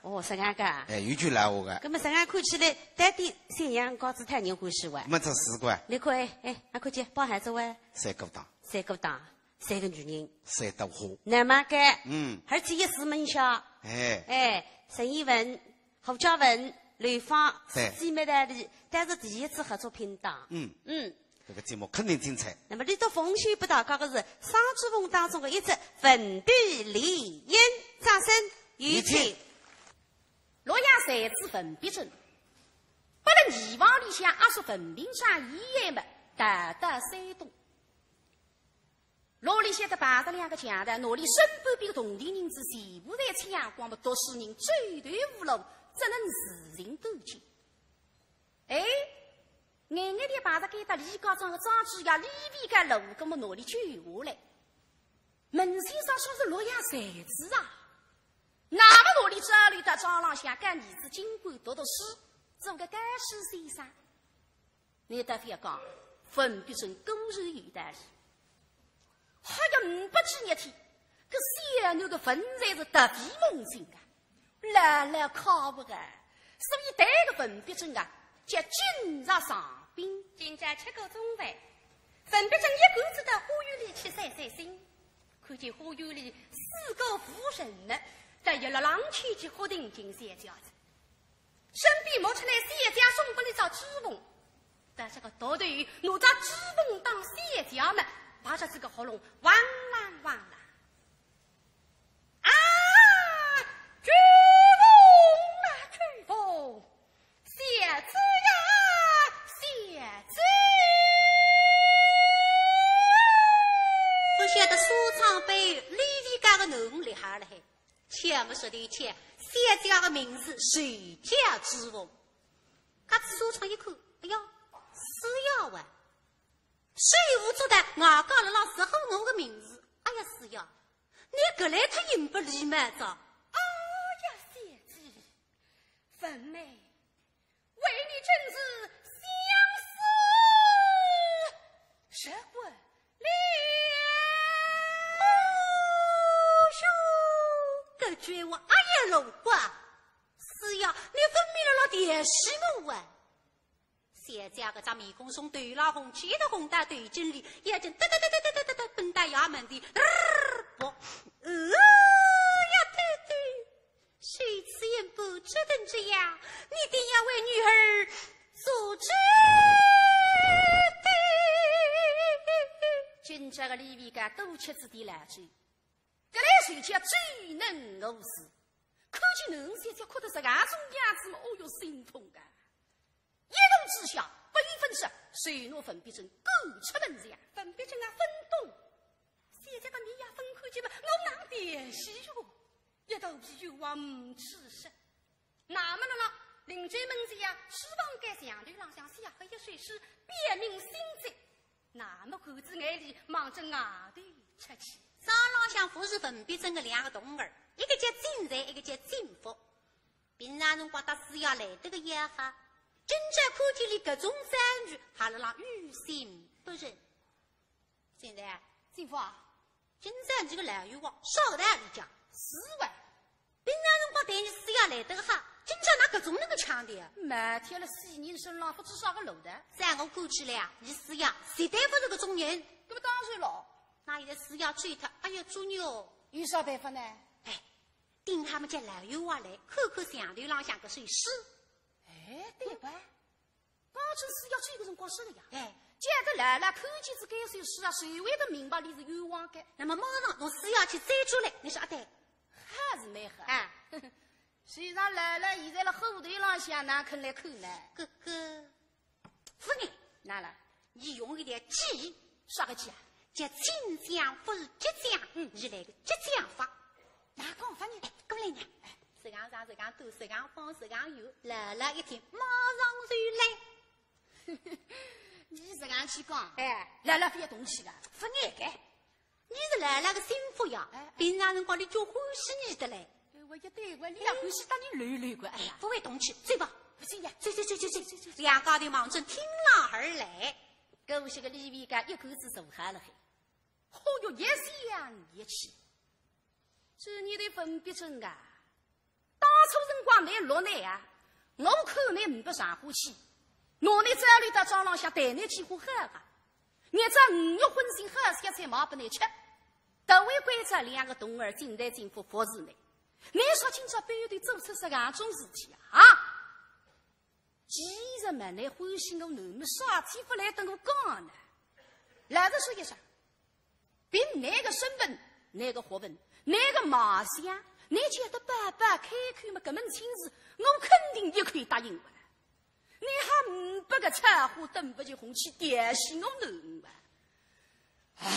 哦，是搿样个啊？哎，有句老话个。搿么搿样看起来，到底沈阳高子太人欢喜哇？没这事个。你看，哎，哎，阿看见包含着哇？三个档。三个档。三个女人。三朵花。那么个，嗯。而且也是门下。哎。哎，陈一文、胡嘉文、刘芳，对。姊妹代里，但是第一次合作拼档。嗯。嗯。搿个节目肯定精彩。那么，俚笃奉献拨大家个是双珠凤当中个一只粉笔梨烟，掌声有请。有请。洛阳才子文必正，拨勒泥房里向阿叔文聘章一眼么，大大山东。屋里向搭摆着两个强盗，拿俚身边个铜钿银子全部侪抢光么，读书人走投无路，只能自寻短见。 哎，眼眼地碰着该搭李家庄个庄主爷李维刚路过么拿俚救下来。问先生说是洛阳才子啊，那么拿俚招来到庄浪向，跟儿子金贵读读书，做个教书先生。倷倒覅讲，文必正果然有道理。 好像呒不几日天，搿小囡个文才是突飞猛进啊，老老靠不个，所以对搿文必正啊，叫今朝上宾。今朝吃过中饭，文必正一个人到花园里去散散心，看见花园里四个无人呢，但一路浪牵起胡定金小轿子。 身边摸出来小姐送拨俚只珠凤，但是个独头拿只珠凤当小姐么，拔着仔个喉咙，汪啷汪啷。啊，珠凤啊，珠凤，小姐呀，小姐。勿晓得沙场背后李维刚个囡儿厉害了嘿。 巧么说得巧，小姐个名字就叫珠凤。搿仔沙场一看，哎呀，师爷哇，手舞足蹈，外加勒浪直呼我个名字。哎呀，师爷，倷搿来忒呒不礼貌哉。哎呀，小姐，文妹， 为你真是相思石骨裂。哦哟，搿句话哎呀龙骨，师爷，倷分明辣辣调戏我啊！小姐搿张面孔从头浪红，一直红到头颈里，眼睛哒哒哒哒哒哒哒哒，奔到衙门里，嘚儿，不，呃呀，对对。 谁知言不知等这样，你定要为女儿做主的。今朝个李维刚多吃仔点老酒，搿来就叫酒能误事。看见囡儿小姐哭得实梗种样子么，哦哟，心痛啊！一怒之下，不由分说，就拿文必正赶出门墙。文必正啊，勿懂，小姐个面也勿看见么，我哪调戏哟？ 一肚皮冤枉呒处说。那么了了，临走门前呀，书房间墙头浪向写好一首诗，表明心迹。那么含仔眼泪望仔外头出去。庄浪向服侍文必正个两个童儿，一个叫金才，一个叫金福。平常辰光搭师爷来得个要好，今朝看见俚搿种遭遇，还辣浪于心不忍。金才啊，金福啊， 今朝倷个老冤枉，少个道理讲。是哇。平常辰光对倷师爷来得个好，今朝哪搿种能够腔调啊？冒贴了死人身浪，勿知啥个路的。在我看起来啊，倷师爷绝对勿是搿种人。搿么当然咯。那现在师爷追他，哎呀，做孽哦。有啥办法呢？哎，等下么叫老冤枉来，看看墙头浪向搿首诗。哎，对吧？ 刚正师爷追个辰光说个呀，哎，叫得老老看见仔该首诗啊，谁会得明白俚是冤枉个？那么马上拿师爷去追出来，倷说阿对？还是蛮好。哎。虽然老老现在辣火堆浪向，哪肯来看呢？哥哥，勿碍。哪了？倷用一条计。啥个计啊？叫近将不如急将，嗯，倷来个急将法。 哪讲法呢？哎，过来呢。实梗长，实梗短，实梗方，实梗圆，老老一听，马上就来。倷实梗去讲，哎，老老非要动气个，勿碍个。倷是老老个心腹呀，哎，哎。平常辰光俚就欢喜倷得嘞。哎，我一对我，俚也欢喜搭倷溜溜个，哎呀。哎，勿会动气，走吧。勿行呀。走，走，走，走，走，走，走。两家头望准厅浪而来。搿是个李维刚一个子坐好了嘿。 哦哟，一想一气。这倷个文必正啊，当初辰光倷落难啊，我看倷呒不上火气，拿倷招来到庄浪向待倷几化好啊，日朝五月荤腥好些菜买拨倷吃，到为关照两个童儿进来进府服侍呢。你说今朝背后头做出这样种事体啊？既然么，你欢喜我囡么啥体勿来跟我讲呢？老实说一声，凭你个身份、你个学问、你个卖相，你叫得白白开口么，搿门亲事，我肯定一口答应个。你还呒不个彩花等勿及红去调戏我囡儿啊？唉，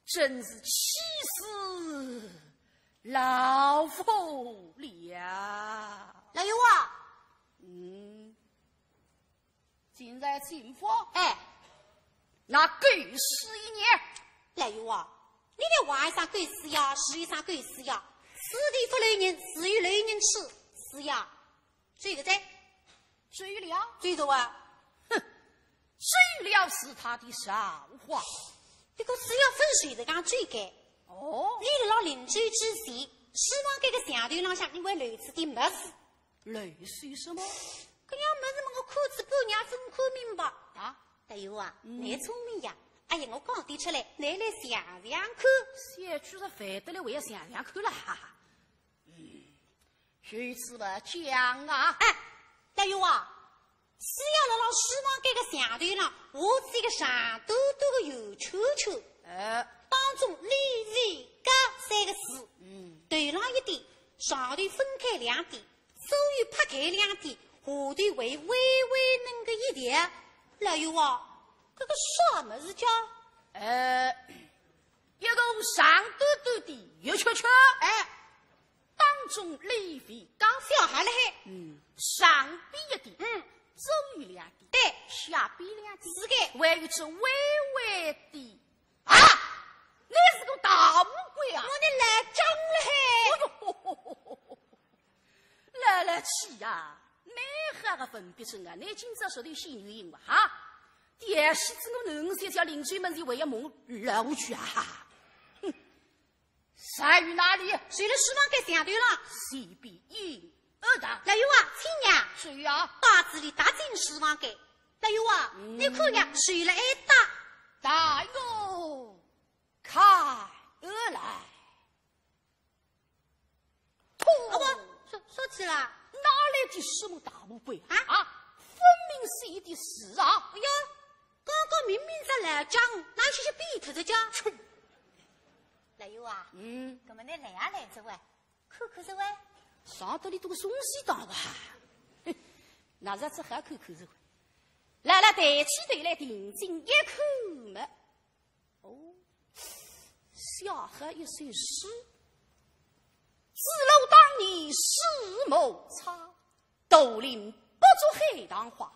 真是气死老夫了。老爷啊！嗯，今日进府，哎，那狗屎一年。老爷啊，你来话一声狗屎呀，是一声狗屎呀，死地勿留人，死地留人去，是呀。 这个在，醉了，醉着啊。哼，醉了是他的造化。这个是要分手的讲这个。哦，你辣邻居之前，书房间个墙头浪向，因为类似的么事。类似什么？搿样么事么，我看仔半日真看明白。啊？哎呦啊，嗯，你聪明呀！哎呀，我讲得出来，你来想想看。小鬼子烦得来，我要想想看了，哈哈。 如此么讲啊。哎，老爷啊，是要辣辣书房间个墙头浪，画仔一个长短短个圆圈圈，呃，当中里为高三个字，嗯，头浪一点，上头分开两点，左右拍开两点，下头还微微嫩个一条。老爷啊，搿个啥么事叫？呃，一个长短短的圆圈圈，哎， 当中里为高三。小孩了嘿。嗯，上边一点，嗯，中间两点，对，下边两点，是个，还有这微微的。啊，你是个大乌龟啊！我的老张了嘿。哎呦，来来去呀，蛮好个文笔生啊，你今朝说的是女人哇哈？调戏仔我囡儿，叫邻居们是为要蒙老去啊？哼， 在于哪里？谁的书房间墙头浪？随便一二打。老爷啊，请呀。谁呀？把子里踏进书房间。老爷啊，嗯，你看呀，谁来打？待我看而来。哦，我说，说起来，哪来的什么大乌龟啊？啊？啊，分明是一的事啊！哎呀，刚刚明明在来讲，哪有些变脱的讲？去！ 老爷啊，嗯，搿么你来也来着喂，看看着喂。上得里头个东西当哇，哼，那是只好看看着喂。来来，抬起头来定睛一看么，哦，写好一首诗。子路当年四目差， 独怜不足海棠花。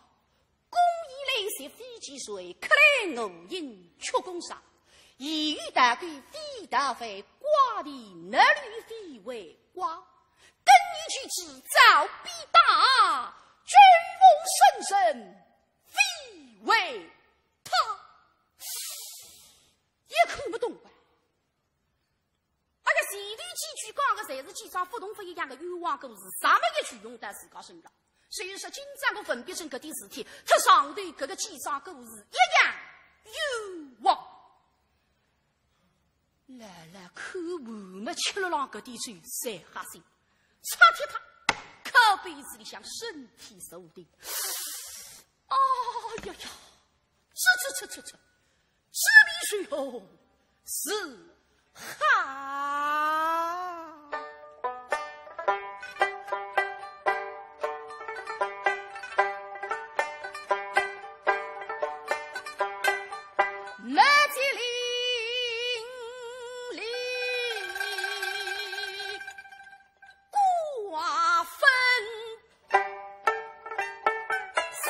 共以兰溪飞溅水，客来无影却共伤。亦与道归非道返，瓜田逆流非为瓜。更念及之遭鞭打，追风声声非为他。一看勿懂啊。 哎呀，前头几句讲的侪是几桩勿同勿一样的冤枉故事，啥么一句用到自家身上？所以说，今朝我文笔生搿点事体，特上头搿个几桩故事一样冤枉。老老看完么，吃了浪搿点酒，才吓醒，擦脱他，靠背子里向身体坐定。哎呀呀，这这这这这， 这比水后是好。没吉林里瓜分 下行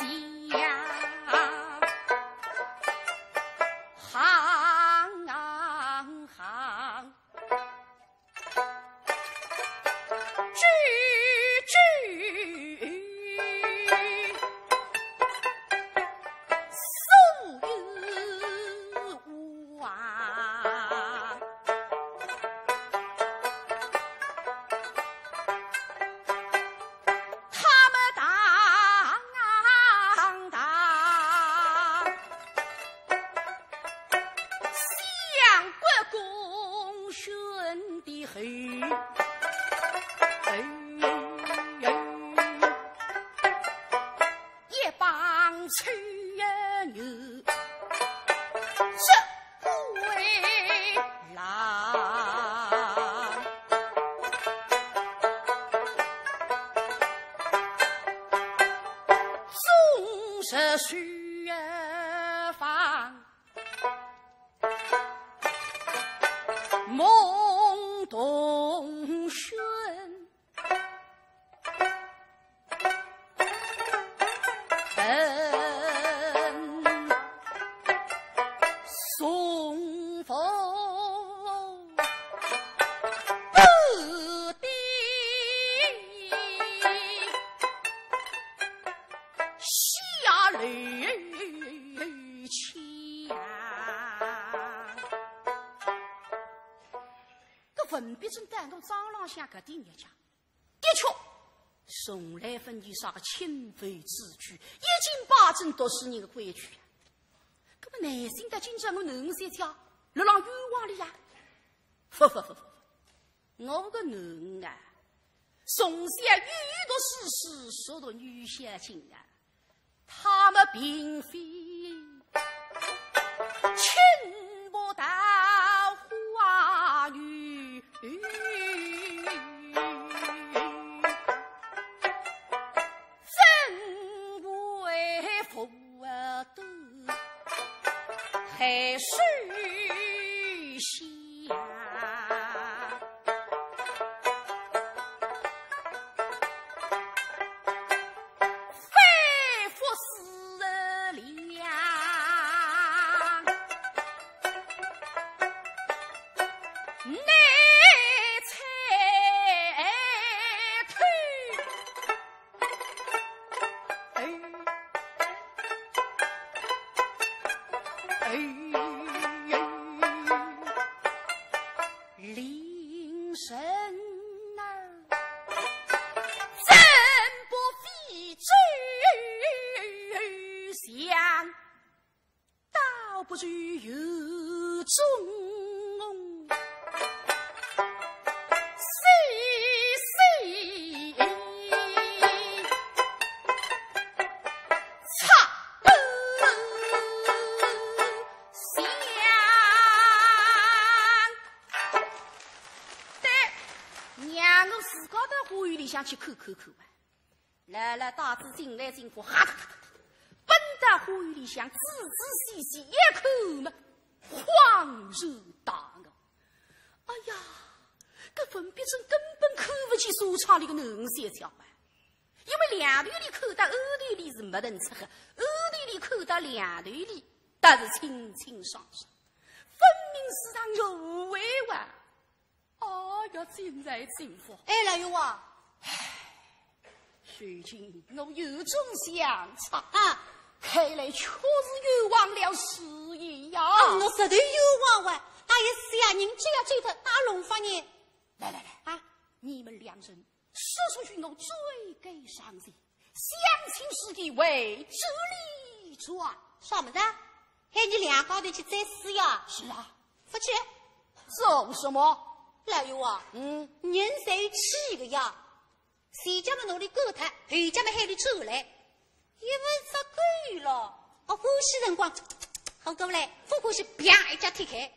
行，吹牛，这回来，总是虚放梦中寻。 送佛不定下楼去呀。搿文必正到我庄浪向搿点日脚， 的确，从来勿有啥个清风之举，一经八成读书人个规矩呀。搿么难听点，今朝我囡儿小姐落浪冤枉里呀？勿勿勿勿勿，我个囡儿啊，从小有读书书，熟读女小姐啊， 她么并非清白桃花女，怎会不得海水香？ 反复思量，难猜透。哎，哎， 令人儿怎不飞走想，倒不如有种事事插不响。 对，让我自家到花园里向去看看看吧。老老带仔进来进出，哈哒哒哒哒，奔到花园里向，仔仔细细一看嘛，恍然大悟。哎呀，搿文必正根本看勿起书场里个囡儿小姐啊，因为两头里看到，后头里是没得出个，后头里看到两头里，倒是清清爽爽，分明是场误会哇。 哦哟，进来进来。哎，老冤枉。唉，如今我有种想法啊，看来确实冤枉了师爷呀。啊，我实在冤枉啊，大爷是呀，人只要走脱，哪弄法呢？来来来，啊，你们两人速速与我追赶上前， 相请师弟回这里转。啥么子？喊你两家头去追师爷？是啊。勿去？做什么？老冤枉，嗯。人侪去个呀，前脚么拿俚赶脱，后脚么喊俚转来，一勿是够了。哦，欢喜辰光，好过来，勿欢喜啪一脚踢开。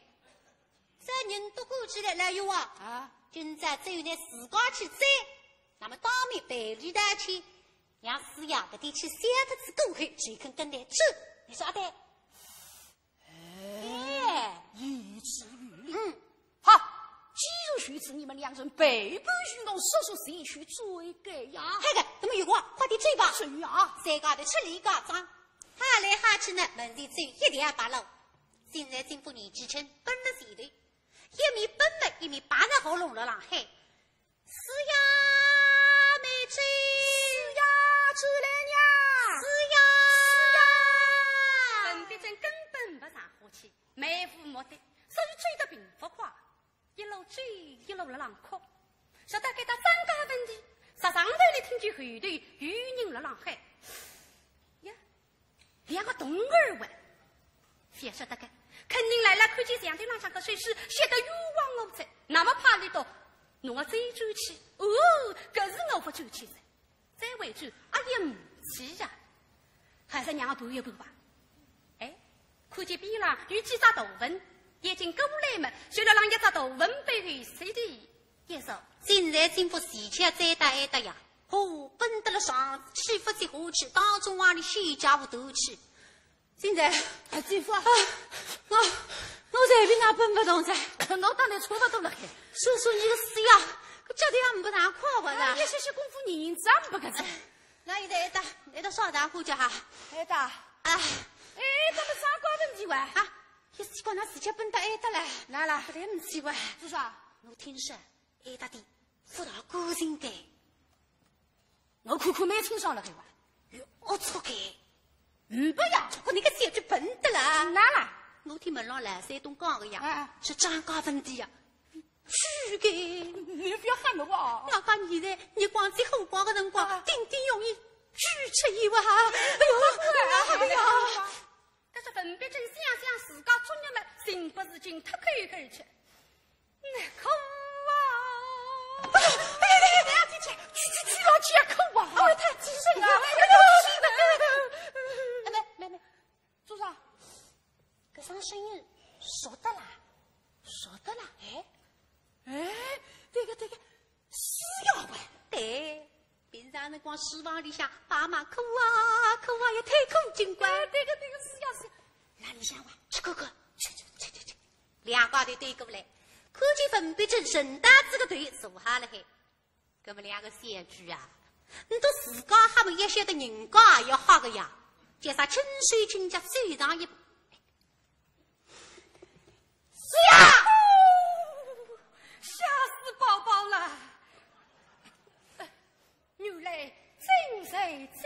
搿人多过去了，老冤枉啊。啊？今朝只有拿自家去追，那么当面赔礼道歉，让师爷搿点气消脱仔过后，就肯跟倷走。你说阿对？哎，哎。言之有理。嗯。好，既然如此，你们两人陪伴于我，速速前去追赶呀。嘿个，那么有话，快点追吧。追呀。三家头出里家庄，哈来哈去呢，门前只有一条白路。 现在进府年纪轻，跟了前头，一面奔么一面把着喉咙辣浪喊：“师爷，慢走！师爷，转来呀！师爷！”师爷！文必正根本没上火气，漫无目的，所以追得并不快，一路追一路辣浪哭。直到赶到张家门前，实梗头里听见后头有人辣浪喊：“呀， 两个童儿喂，覅说得个，肯定来了看见墙头浪向个首饰，晓得冤枉我哉，那么怕俚笃弄我再转去，哦，搿是我勿转去哉，再回转，阿也勿去呀。”还是让我盘一盘吧。哎，看见边浪有几只大蚊，眼睛过来么，就辣浪一只大蚊背后след地一坐。现在政府前脚再打一打呀，吼，奔得了上，气勿接下气，当中往里掀家伙头去。现在，啊，政府啊，啊，我，我随便哪奔勿动哉。我当然差勿多了海。叔叔，你个死呀，搿脚头也没哪快活了。啊，一歇歇功夫，人人长不个哉。 那现在一搭，一搭啥大呼叫哈？哎，搭。啊。哎，搭么啥个问题哇？啊，一西瓜那自家奔到哎搭来。哪啦？搿来问题哇？是啥？我听说，哎搭的，不大高兴的。我看看蛮清爽了，对哇？哟，我错个。嗯，不呀，我那个小就笨的啦。哪啦？我听门浪来山东讲个呀，啊啊。是张家问题呀。 是个。你不要喊我啊。我讲现在日光最火光的辰光，啊。顶顶容易举出一哇。哎呦，哎呀。但是文必正想想自家作孽么，情不自禁脱口一口气。那哭啊！哎，哎，哎，哎，去，去，去，去，老去哭啊！哦，太气人了！哎呦，气人！哎，没，没，没。做啥？搿声声音熟的啦，熟的啦。哎， 哎，对个对个，是呀喂。对，平常辰光书房里向爸妈哭啊哭啊，也太苦劲怪。哎，对个对个，是呀是呀。那里向哇，去看看，去去去去去。两家头对过来，看见文必正顺当仔个头坐下了海。搿么两个小鬼啊，你都自家吓么也晓得人家也吓个呀，叫啥轻手轻脚走上一步。 是呀！吓死宝宝了！原来真是政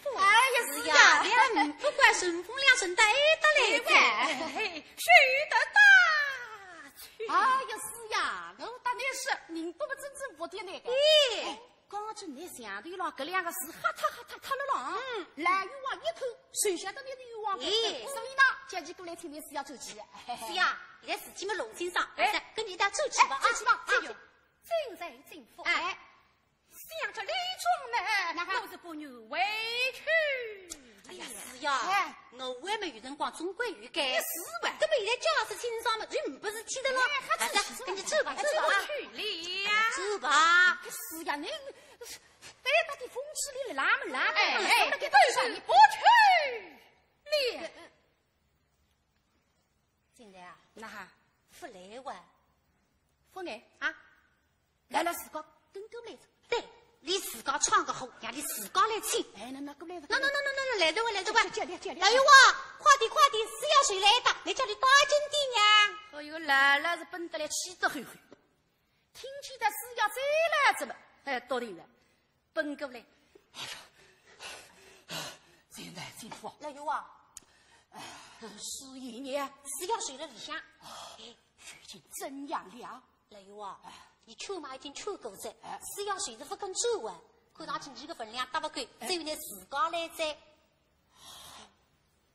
府。哎呀，是呀，是呀。连不怪顺风两声带得来的。嘿，嘿，嘿，休得打趣。哎呀，是呀，我当然是，人不不真正不的那个。咦。哎， 刚刚你想对了，搿两个字哈塔哈塔塔了了啊。嗯。蓝玉王一看，谁晓得你是玉王哎。所以呢，叫伊过来请你是要转去。是呀，现在事体么弄清爽，哎。还是跟你到转去吧啊。哎，转去吧，哎呦，正在进府。哎。想着李庄么，那哈。我是不愿回去。哎呀，是呀，哎。我还没有辰光，总归有个。也是喂。搿么现在假使清爽么，就不是去的了。哎，还真是。哎，跟你走吧，哎，走吧啊。走去了。走吧。是呀，那 哎，到底风吹里来拉么拉的，哎，哎，哎，到底上你不去了。现在啊，那哈，不来哇。不来啊？来了自家跟过来着。对，你自家闯个祸，让你自家来请。哎，那那过来着。那那那那那，来着哇，来着哇。叫叫叫叫。哎呦哇，快点快点，是要谁来的？你叫你大声点呀。哎呦，老老是奔得来气得很很。 听见的是要再来着么，哎，到底了，奔过来。哎呦，现在政府啊，老爷啊，哎，是一年，是要睡了里向。哎，事情怎样了？老爷啊，哎。你劝嘛已经劝过哉，哎。是要睡是不肯走啊，看上去你个分量大不够，哎。只有你自家来哉。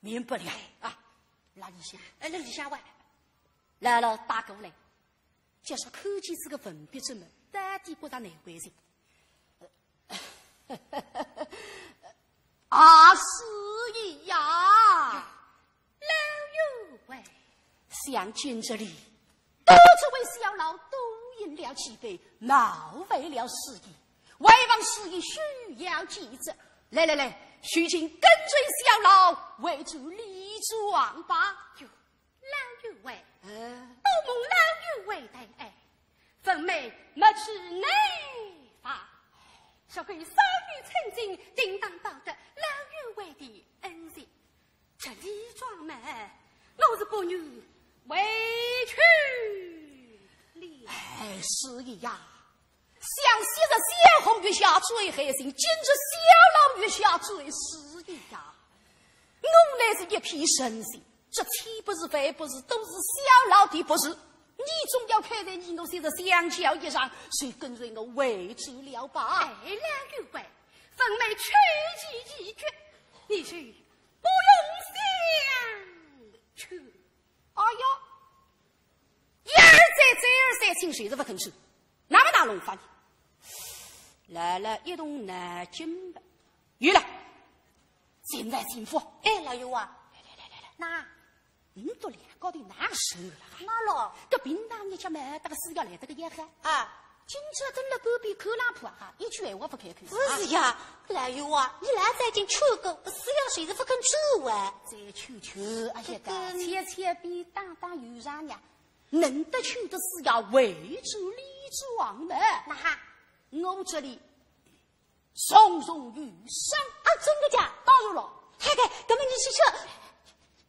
明白了啊，那里向，哎，那里向喂，来了，打过来。 就是看见是个文必正么，到底觉着难为情。啊，是呀。老爷喂。想今日里，多这位小老多饮了几杯，冒犯了师爷，还望师爷休要见之。来来来，如今跟随小老回转李庄吧。哟， 老爷喂，嗯。多蒙老爷为大爱，文妹没去难防。这个少女千金，定当报得老爷为的恩情。这李庄么，我是不愿回去了。哎，师爷呀， 想昔日小红月下最黑心，今日小老月下最势利呀。我乃是一片诚心，这千不是万不是，都是小老的不是。你总要看在你我昔日相交一场，就跟随我回去了吧。哎，老爷喂，文妹去意已决，你就不用相劝。哎呀， 一而再，再而三，请谁是不肯去？那么大弄法呢？来了一动脑筋吧。有了，现在幸福。哎，老爷啊。来来来来来，那，你们两家头哪能了啊？哪咯？搿平常日脚嘛，搿个师爷来得个也好啊。今朝蹲辣半边看冷铺啊，一句闲话勿开口。勿是呀，老爷啊，伊拉早已经劝过，搿师爷就是勿肯转啊。再劝劝，哎呀，搿个，切切边打打有啥呀？能得劝个师爷回转李庄么？那哈，我这里 重重有赏。啊，真个假？当然了。嗨，搿么你去吃。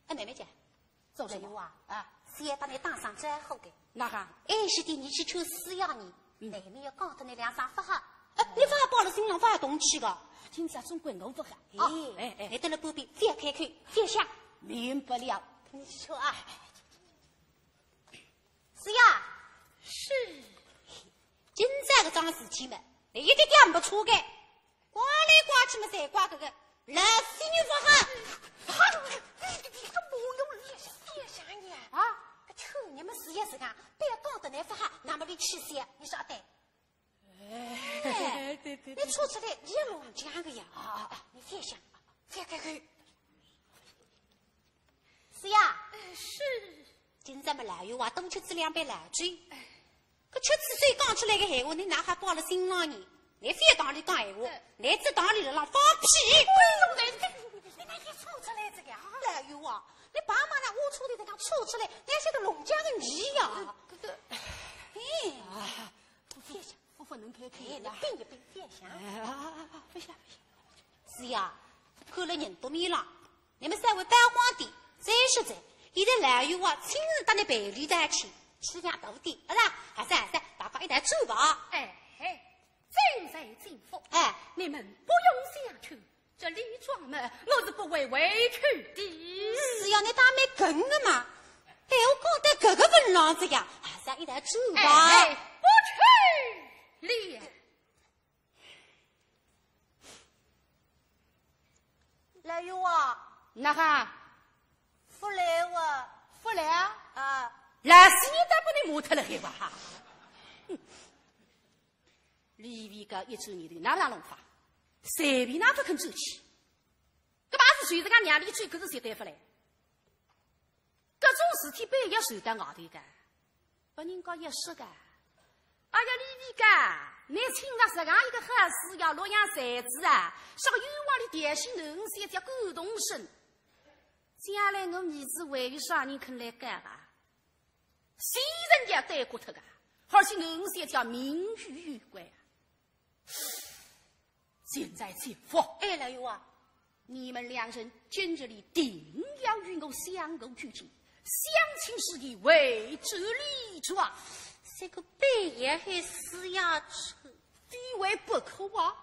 哎，妹妹姐，做什么？老爷啊，啊，师爷搭你打声招呼个。哪哈？哎，是的，你去吃师爷呢，嗯。难免要讲脱你两声勿好。哎，你勿好报了新郎勿好动气个。今朝总归我勿好。哎，啊，哎，哎。你蹲辣半边，覅开口，覅响。免不了。你去吃啊。师爷。是。 今朝搿桩事体嘛，一点点勿错个，怪来怪去嘛，侪怪搿个老师爷勿好。哈，你，你个没用，你也是覅响呀。啊？搿去年么师爷是讲，覅讲得来勿好，那么你去死呀，你说对？哎，对对对。你说出来，你也弄僵个呀。啊啊啊。你覅响，覅开口。师爷。呃，是。今朝么老爷啊，多吃仔两杯老酒。哎。 搿吃仔醉讲出来个闲话，你哪哈报了新郎呢？你覅堂里讲闲话，嗯。你只堂里辣浪放屁。哎呦，来，你，你，你哪能说出来这个啊？老爷啊，你爸妈那我出来这样说出来，你还晓得弄僵个你呀？搿个，哎。啊，覅响，我勿能开口哎，你啦。屏一屏，覅响。哎，啊，啊，啊，啊，勿响，勿响。是呀，看了人多面浪， 你们稍微淡化点，再说哉，现在老爷啊，亲自搭你赔礼道歉，气量大点，好啦？好哉，好哉，大家一道走吧。哎，哎，真是幸福。哎。你们不用相劝，这李庄么，我是不会委屈的。是呀，你倒蛮梗个嘛。哎，我讲到搿个份浪哉呀，好哉，一道走吧。哎，哎，不去了。 老爷啊。哪哈？勿来哇。勿来啊？啊。老师，你倒拨你骂脱了海哇？哼。李维高一转念头，哪能弄法？随便哪勿肯转去。搿把是随自家娘里转，可是绝对勿来。 搿种事体板要传到外头个，拨人家要说个。哎呀，李维高，你请着实梗一个好师爷，洛阳才子啊，啥个冤枉里调戏囡恩小姐感动身。将来我儿子还有啥人肯来告啊？死人家对过脱个，而且囡恩小姐名誉有关啊。 现在幸福。哎，老爷啊。你们两人今日里定要与我相互举荐，相请师爷回转李庄。这个板也还是要出，非为不可啊。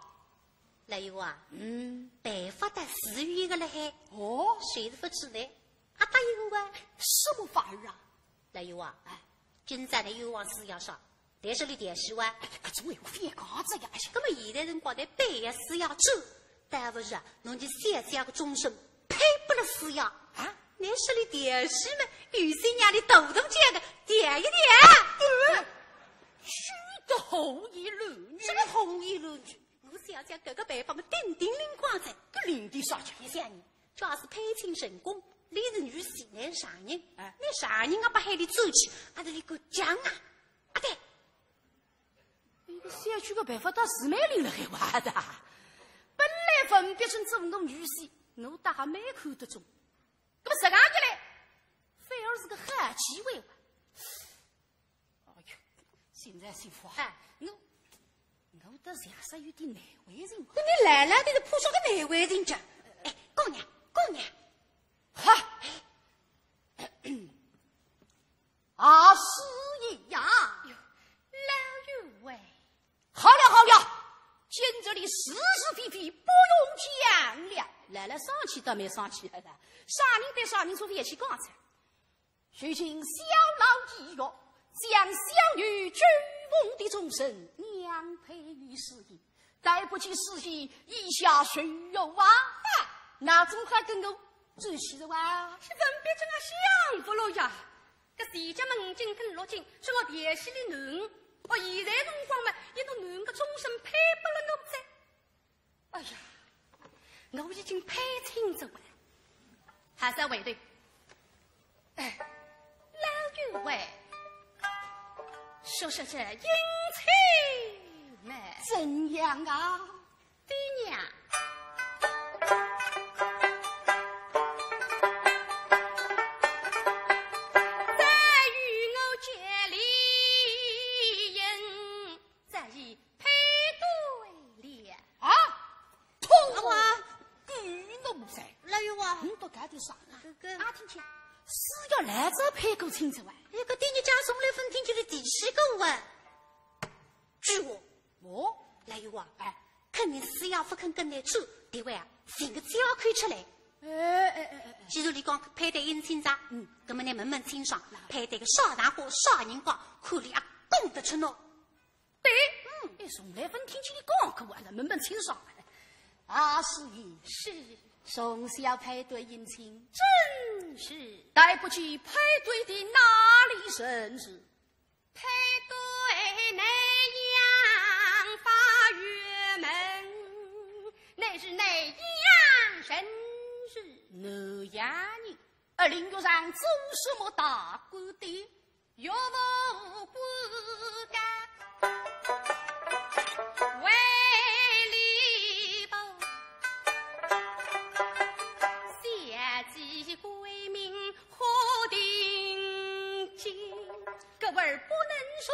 老爷啊，嗯。办法搭是有一个了海。哦。就是勿知呢，阿答应我啊。什么法儿啊？老爷啊，哎。今朝呢，冤枉师爷啥？ 但是你调戏哇？哎，搿种闲话覅讲哉呀。哎呀，搿么现在辰光，拿板也是要走，倒勿如啊，侬就小姐个终身配拨了师爷。啊？你说你调戏嘛，有心让你头头尖个调一调。嗯，休得胡言乱语。什么胡言乱语？我小姐搿个办法嘛，顶顶灵光哉。搿灵点啥讲？你想呢，假使配亲成功，你是女婿，侬丈人，哎。侬丈人啊，勿喊你转去，阿是你敢讲啊？啊，对。 一个小区个办法倒是蛮灵了海哇的。本来文必正做我女婿，我倒还蛮看得中。搿么实梗一来，反而是个好机会哇。哎哟，现在幸福啊，哎。我，我倒像煞有点难为情。搿你来了，搿是怕啥个难为情讲？哎，姑娘，姑娘。哈。 啊，师爷呀！哟，老爷喂。好了好了，今日里是是非非不用讲了。来了，生气倒蛮生气了，啥人对啥人说覅去讲哉。如今小老意愿，将小女救活的终身让配与师爷， 对不起师爷，意下如何啊？哎，那总还跟我转去的哇？是文必正啊，想勿落呀。搿前脚门禁跟落进，说我调戏了囡，哦，现在辰光嘛，伊拿囡个终身配拨了我哉。哎呀，我已经配亲之外，还是要回头。哎，老员外，说说这姻亲嘛。怎样啊？爹娘，早与我结理姻，早已配对了。啊？ 痛啊！狗奴才！老员外，你到底干点啥啊？哥哥。阿听见，是要来这配过亲子哇？哎，搿点日脚从来勿听见伊提起过哇。据我，哦，老员外，哎，肯定是要勿肯跟倷做，对哇？寻个借口出来。哎，哎，哎，哎，哎。既然倷讲配对姻亲哉，嗯。葛末倷问问清爽，配对个啥场化、啥人家，看伊阿讲得出喏。 对，嗯，哎，从来勿听见伊讲过啊，问问清爽。啊，师爷。是。从小配对姻亲，正是。但不知配对的哪里人氏？配对南阳法院门，乃是南阳人氏。南阳人？而林月上做什么大官的？ 岳父不敢为礼部，下级贵民何定见，故而不能从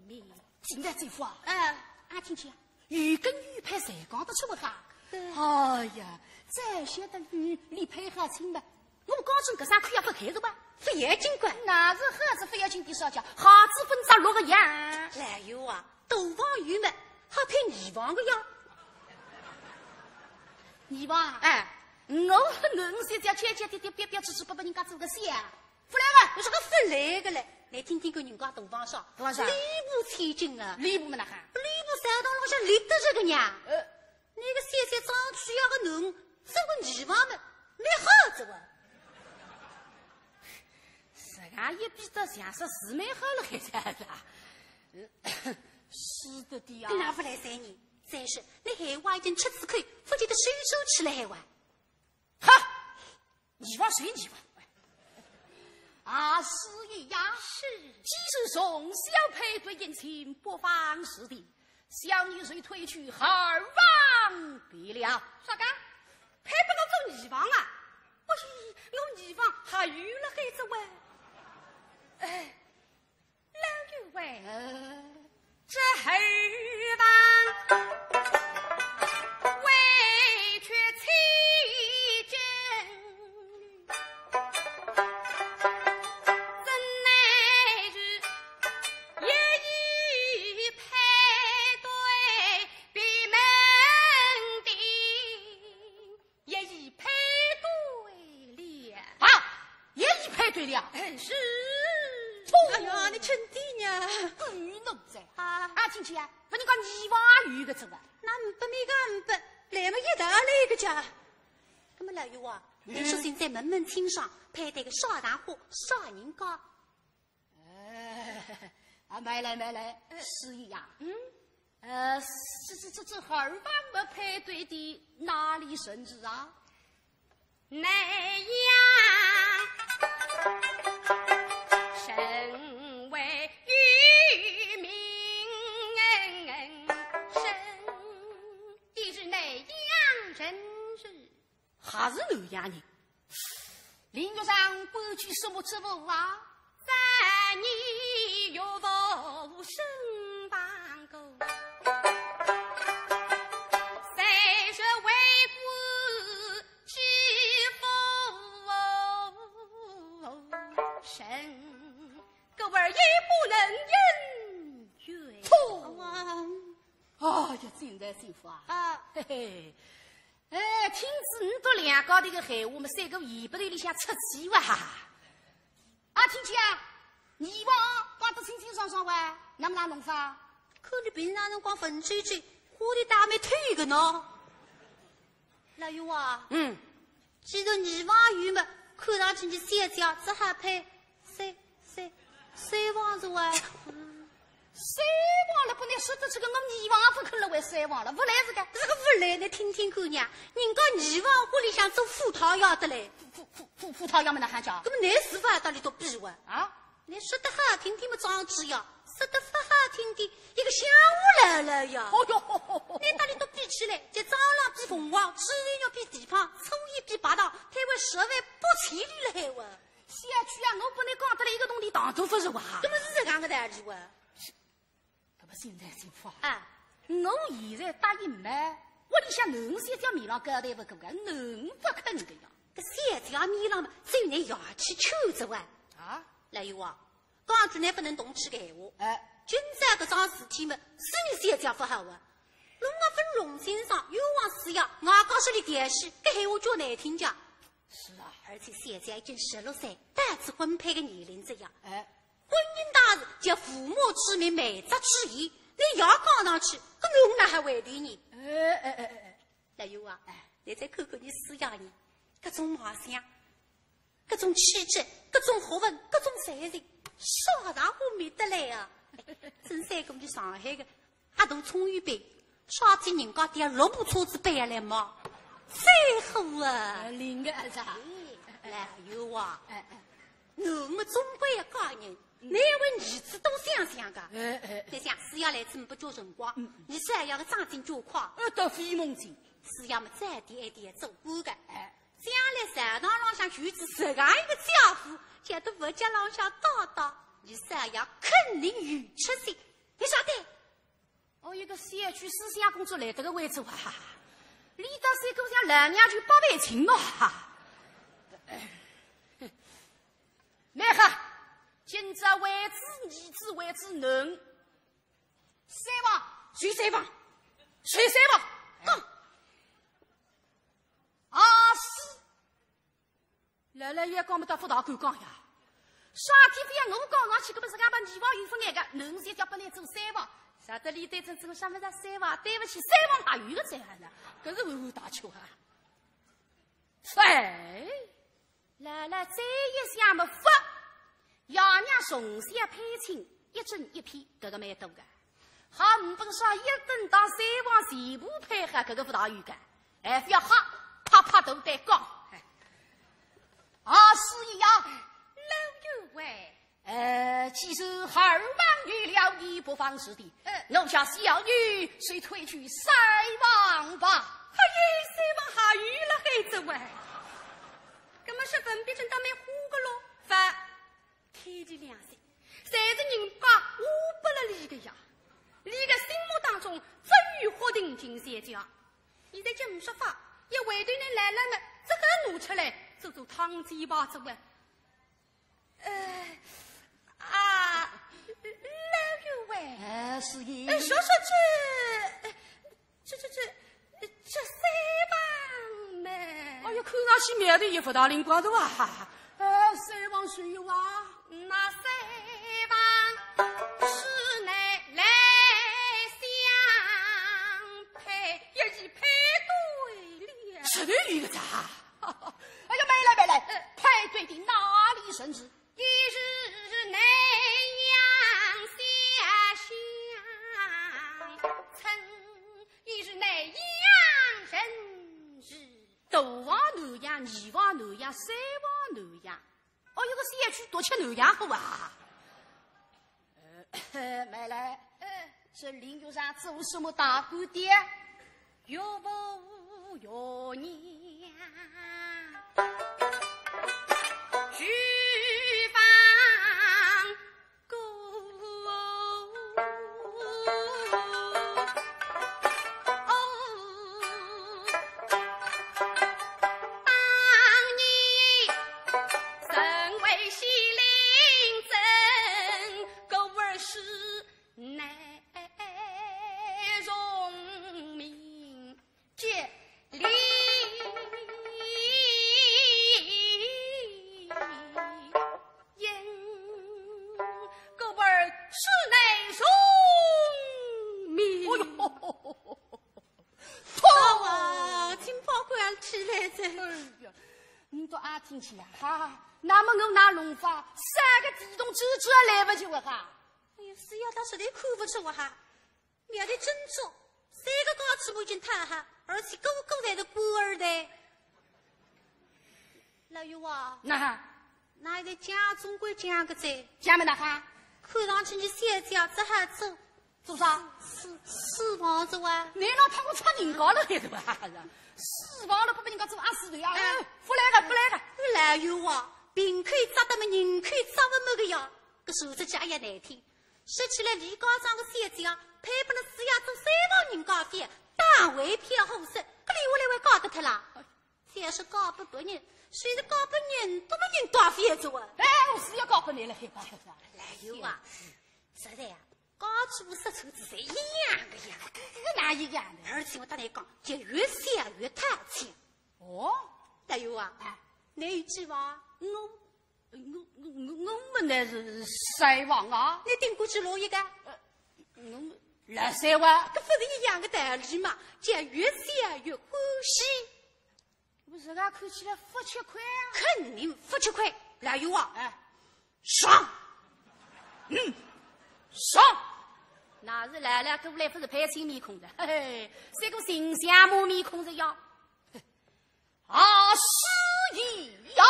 命。现在政府啊，哎，阿听见，有根有派侪讲得出个哈。对。哎呀，再晓得与你配好亲吧， 我讲真个啥可要勿开个吧？勿要紧个。那是还是勿要紧的啥叫？瞎子分着六个样。来哟啊，大房有么，好配二房个呀。二房啊？哎。我囡儿现在娇娇滴滴、标标致致，拨人家做个啥啊？勿来个。我说个勿来个嘞，来听听看人家大房啥？大房啥？礼部千金啊。礼部么哪哈？礼部三堂浪向立得着个呀。呃。 那个小小张出要个囡，做个二房么，蛮好着哇。自家一比得像是是蛮好了，还是啊？是的，对呀。那勿来三年，再说，那海外已经吃仔亏，勿见得收收起来哇。哈！ 二房随二房。啊，师爷呀，是。既是从小配对姻亲，不妨事定，小女随推举二房得了。啥个？配拨我做二房啊？哎，我二房还有了孩子喂。哎， 老员外，呃。这二房委屈妻贞，怎奈是一语配对闭门定。 也已配对了。啊，也已配对了。嗯，是。哎呀，你轻点呀。狗奴才。啊。啊，进去啊，拨人家二房也有个做啊。那呒不没个呒不，来么一道来个家。那么老爷啊，嗯。你说现在问问清爽，配对个啥场化，啥人家？ 哎，啊，慢来，慢来，呃，师爷呀。嗯？呃，这，这，这，这二房没配对的哪里人氏啊？南阳甚为有名声，也是南阳人氏。 还是南阳人。林月上官居什么职务啊？三年岳父身亡故，虽是为官之父身，故而也不能应允。错啊！哎呀，现在幸福啊！啊。嘿嘿， 哎，听仔你笃两家头个闲话么，三个尾巴头里向出气哇！啊，听见啊？二房讲得清清爽爽哇，哪么哪弄法？看你平常辰光文绉绉，花头倒蛮透个喏。老爷啊，嗯。既然二房有么，看上去你小姐只好配三，三，三房子哇。嗯。三房了，本来说得这个，我二房勿肯了，为三房了，勿来这个。这个勿来，侬听听看呀，人家二房屋里向做副太爷的嘞。副副副副太爷么哪能讲？那么侬是勿搭里头比哇？啊？侬说得好听点么长子呀，说得勿好听点，一个乡下来了呀。哦哟，侬搭里头比起来，就蟑螂比凤凰，猪油肉比蹄髈，醋盐比白糖，推扳十万八千里了海哇。小曲啊，我本来讲得来一个铜钿糖都勿是哇。那么是这样个道理哇？ 搿么现在情况啊，我现在答应嘛，屋里向囡儿小姐面浪交代勿过个，囡儿勿肯个呀。搿小姐面浪嘛，只有拿牙齿求着哇。啊？来有啊，讲句难勿能动气个闲话。哎。今朝搿桩事体嘛，是侬小姐勿好啊。弄啊分龙先生、冤枉师爷，外加说你调戏，搿闲话叫难听讲。是啊。而且小姐已经十六岁，到仔婚配个年龄哉呀。哎。 婚姻大事，就父母之命，媒妁之言，侬要讲上去，搿我哪还回头呢？哎哎哎哎哎，来有啊，哎，侬再看看侬师爷呢，搿种卖相，搿种气质，搿种学问，搿种才情，啥场化觅得来啊？真三个么上海个，阿大葱油饼，啥体人家店六部车子摆下来嘛，最好啊！灵个是吧？哎，来有啊，哎哎。 囡儿总归要嫁人，嗯。侬为儿子多想想个。哎哎哎。侬想，师爷来仔勿叫辰光，嗯嗯。侬师爷个长进加快。呃，到飞猛进。师爷么早点一点做官个。哎。将来朝堂浪向有仔实梗一个家父，叫到佛脚浪向打打，侬师爷肯定有出息。侬晓得？ 哦，一个小区思想工作来得个位置哇，李大师够像老娘舅八辈亲哦哈。蛮好，今朝为仔儿子为仔囡，三房，谁三房，谁三房，讲。啊，是。 老老爷讲么搭勿大敢讲呀。啥体非要我讲上去，搿么自家把二房有份眼个，囡儿小姐本来做三房，啥得里对准做啥么子三房，对勿起，三房还有个三房呢，搿是完完大球啊。哎，老老再一想么勿，爷娘从小配亲，一正一偏，搿个蛮多个。 好，呒不啥一等到三房全部配合，搿个勿大有个，哎，覅吓，拍拍肚袋讲。啊，师爷呀，老员外。呃，既是二房有了，也不妨事的，嗯。我家小女随退去三房吧。哎呀，三房还有了海子喂。搿么是分别正当蛮火个咯，勿。 天地良心，侪是人家下拨了俚个呀，俚个心目当中只有霍定金小姐。现在叫呒说法，要回头拿来了么，只好拿出来做做汤鸡吧，做啊。呃，啊，老员外。哎，师爷。哎，说说这，这，这，这，这三房呢？哎呀，看上去苗头也勿大灵光的哇。呃，三房谁有啊？那三房是乃来相配，也已配对了。是的，有个啥？哎呀，慢来，慢来，配对的哪里甚是？ 一是南阳下乡村，一是南阳人氏。大房南阳，二房南阳，三房南阳。哦，有个小区独吃南阳货啊。呃，慢来。呃。这林月上做什么大官的？ 岳父岳娘，举房过。哦，当年身为县令，怎可不是乃从命 接连应，故而此乃从命。哎呦，痛啊，金宝官起来哉。哎呀，你都阿听见啊？哈，那么我拿弄法，三个地洞走走也来不及了哈。 哎呀，师只要他实在看勿出我哈，面对珍珠，三个高处我已经探哈，而且个个侪是官二代。老冤枉，那哈，那个讲总归讲个哉，讲么那哈，看上去你小姐只好做做啥？书房子哇？你那他我插人家了，对吧？书房了不被人家做啊，是的呀。哎，不来了，不来了。老冤枉，瓶口扎得么，人口扎勿没个呀，搿说出去也难听。说起来，李家庄个小姐啊，配拨了师爷做三房人家覅，打回票后生，搿里下来还嫁得脱啦？覅说嫁拨别人，就是嫁拨人，都没人家覅做啊。哎，我是要嫁拨你了，嘿，嫁拨你。老冤枉，实在呀，高处是车子侪一样个呀。搿个哪一样的？而且我搭你讲，叫越小越讨巧。哦，老冤枉，哎，你有几房？我，我，我，我们那是三房啊。你顶过去落一个？呃，我们老三房。搿不是一样个道理嘛，叫越小越欢喜。我自家看起来勿吃亏啊？肯定勿吃亏，老冤枉。哎，爽，嗯，爽。那是来了，过来勿是配新面孔的，嘿嘿，是个形象模面孔的呀。啊，是呀。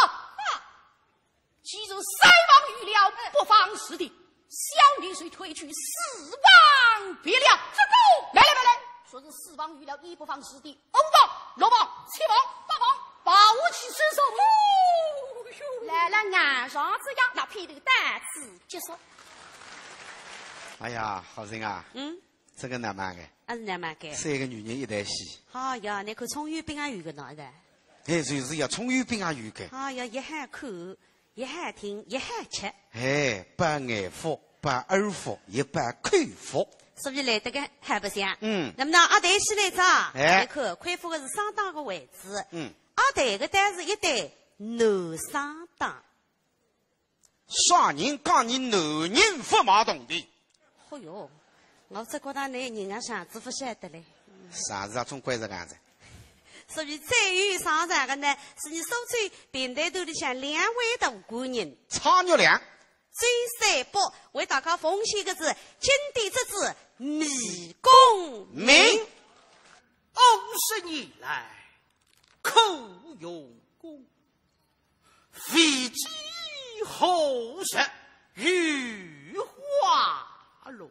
既然三房有了，不妨事的，小女就退去四房别了。这个，来来来来，说是四房有了，已不妨事的，五房、六房、七房、八房，把我去伸手。哦哟，来了，俺上子呀，那批头单子结束。哎呀，好人啊，嗯，这个难办的，啊，是难办的。三个女人一台戏。哎呀，那个葱油饼也有个呢，现在。哎，就是呀，葱油饼也有个。哎呀，也好看，也好听，也好吃。哎，包眼福，包二福，也包口福。所以来得个还不像。嗯。那么呢，阿对起来着，哎，你看，看福个是相当个位置。嗯。阿对个但是一对男相当。啥人讲你男人勿卖铜钿？哦哟，我只觉得男人啊，啥子勿晓得嘞。啥子啊，总归是搿样子。所以最后上场个呢，是你苏州评弹团里向两位大官人。蔡玉良。 周三伯为大家奉献个是经典之作《迷功名》。五十年来苦用功，未知何日雨花落。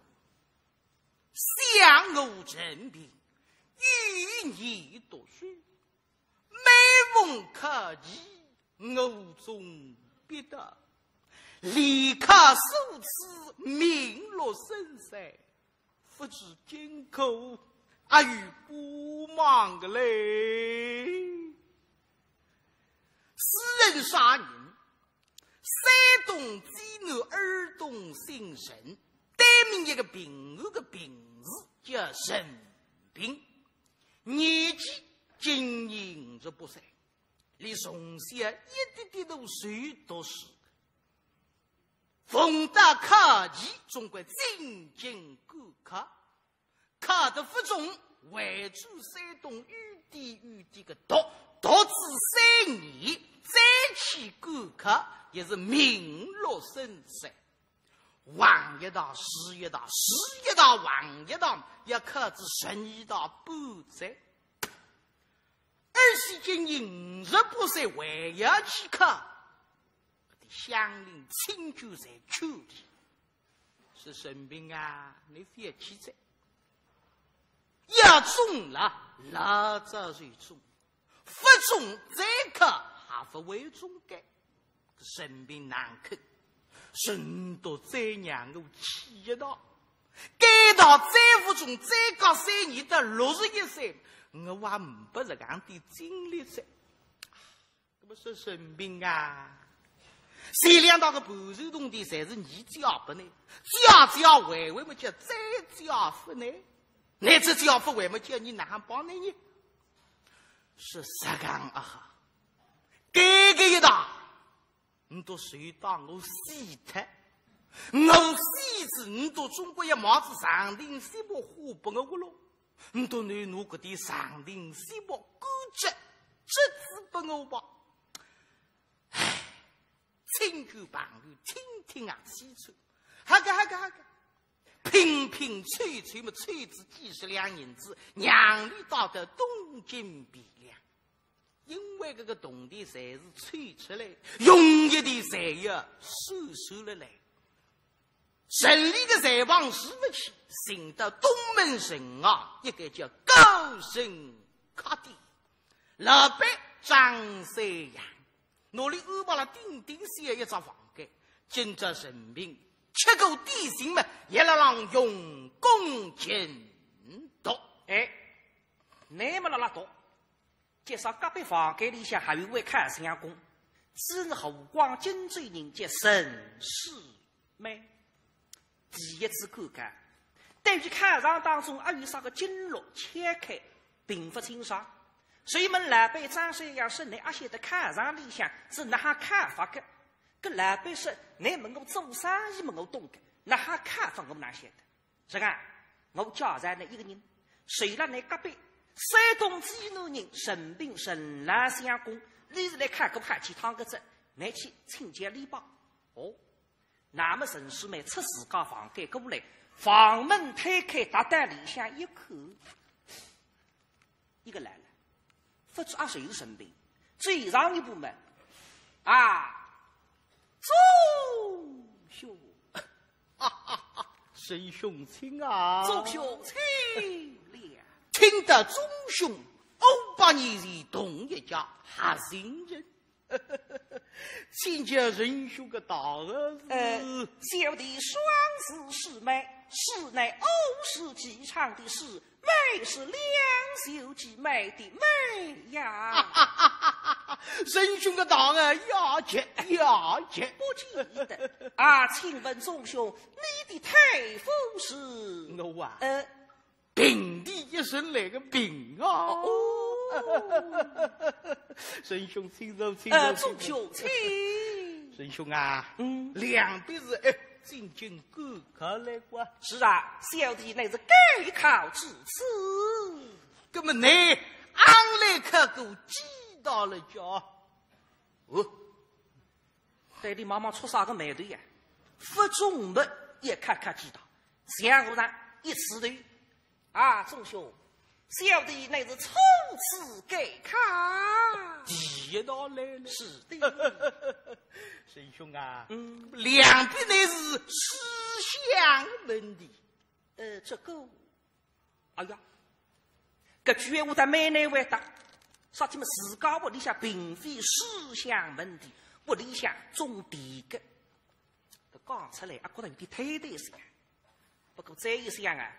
想我陈平一年读书， 每逢考期，我总必得，连考数次名落孙山，不知今后阿有帮忙个嘞？世人啥人？山东济南尔东姓陈，单名一个平安个平字，叫陈平。 年纪今年五十八岁，俚从小一点点都受读书，逢到考期总归进京赶考，考得不中，回转山东有点有点个读，读仔三年，再去赶考，也是名落孙山。 横一道，竖一道，竖一道，横一道，也考仔十二道半哉。而且今年五十八岁还要去考，搿点乡邻亲眷侪劝俚，说陈平啊，你覅去哉。要中了，老早就中， 不中再考还不会中个。陈平难堪，陈独再让我去一道，该道再不中，再隔三年到六十一岁，我还呒不搿样点精力哉。那么说陈平啊，前两道个盘缠铜钿侪是你借拨呢，借借还还么叫再借拨呢？乃再借勿还么叫你哪哼帮呢？ 是实梗啊，该个一道，你都随当我死脱，我死仔，你都总归要买只长亭西北花拨我个咯，你都拿拿搿点长亭西北干折，折子拨我吧。唉，亲眷朋友听听啊，气出，哈个哈个哈个。拼拼凑凑么凑仔几十两银子，让俚带到东京汴梁。因为搿个铜钿侪是凑出来，用一点侪要算算了来。城里个债房付勿起，寻到东门城外一个叫高升客店，老板张三阳，拿俚安排了顶顶小一只房间，今朝陈平吃过点心么，也辣浪用功勤读。哎，乃么辣辣读， 今朝隔壁房间里向还有一位看相公，真是和光景最人，叫陈世美。第一次看见，对于看场当中还有啥个经络切开，并勿清爽。所以问老板张三阳说：“你阿晓得看场里向是哪哈看法个？”搿老板说：“你问我做生意么我懂个，哪哈看法我哪晓得？”是啊，我介绍你一个人，就辣你隔壁，山东济南人，陈平陈老相公，俚是来看过好几趟个哉，你去请教俚吧。哦，那么陈世美出自家房间过来，房门推开，踏到里向一看， 一个来了，勿知阿是陈平，走上一步么，啊，祝兄。陈兄请啊。祝兄请了。听得祝兄，五百年前同一家客人。 请教仁兄个大名是？呃，小弟双字世美，世乃五世纪常的世，美是两袖齐眉的眉呀。仁兄个大名雅极，雅极。不记得啊，请问祝兄，你的太傅是？我啊，呃， 平地一声来个平啊。哦。仁兄请坐，请坐，呃，请坐。祝兄请。仁兄啊，嗯。两边是，哎，进京赶考来个。是啊，小弟乃是赶考至此。那么你阿来考过几道了家？哦， 对俚妈妈触啥个霉头呀？勿中么也看看几道，像我上一次头。啊，祝兄，小弟乃是初次赶考。第一道来了。是的。仁兄啊，嗯。两边乃是书香门第。呃，这个 哎呀，搿句闲话倒蛮难回答。啥体么？自家屋里向并非书香门第，屋里向种田个。搿讲出来，阿觉得有点推推搡。不过再一想啊，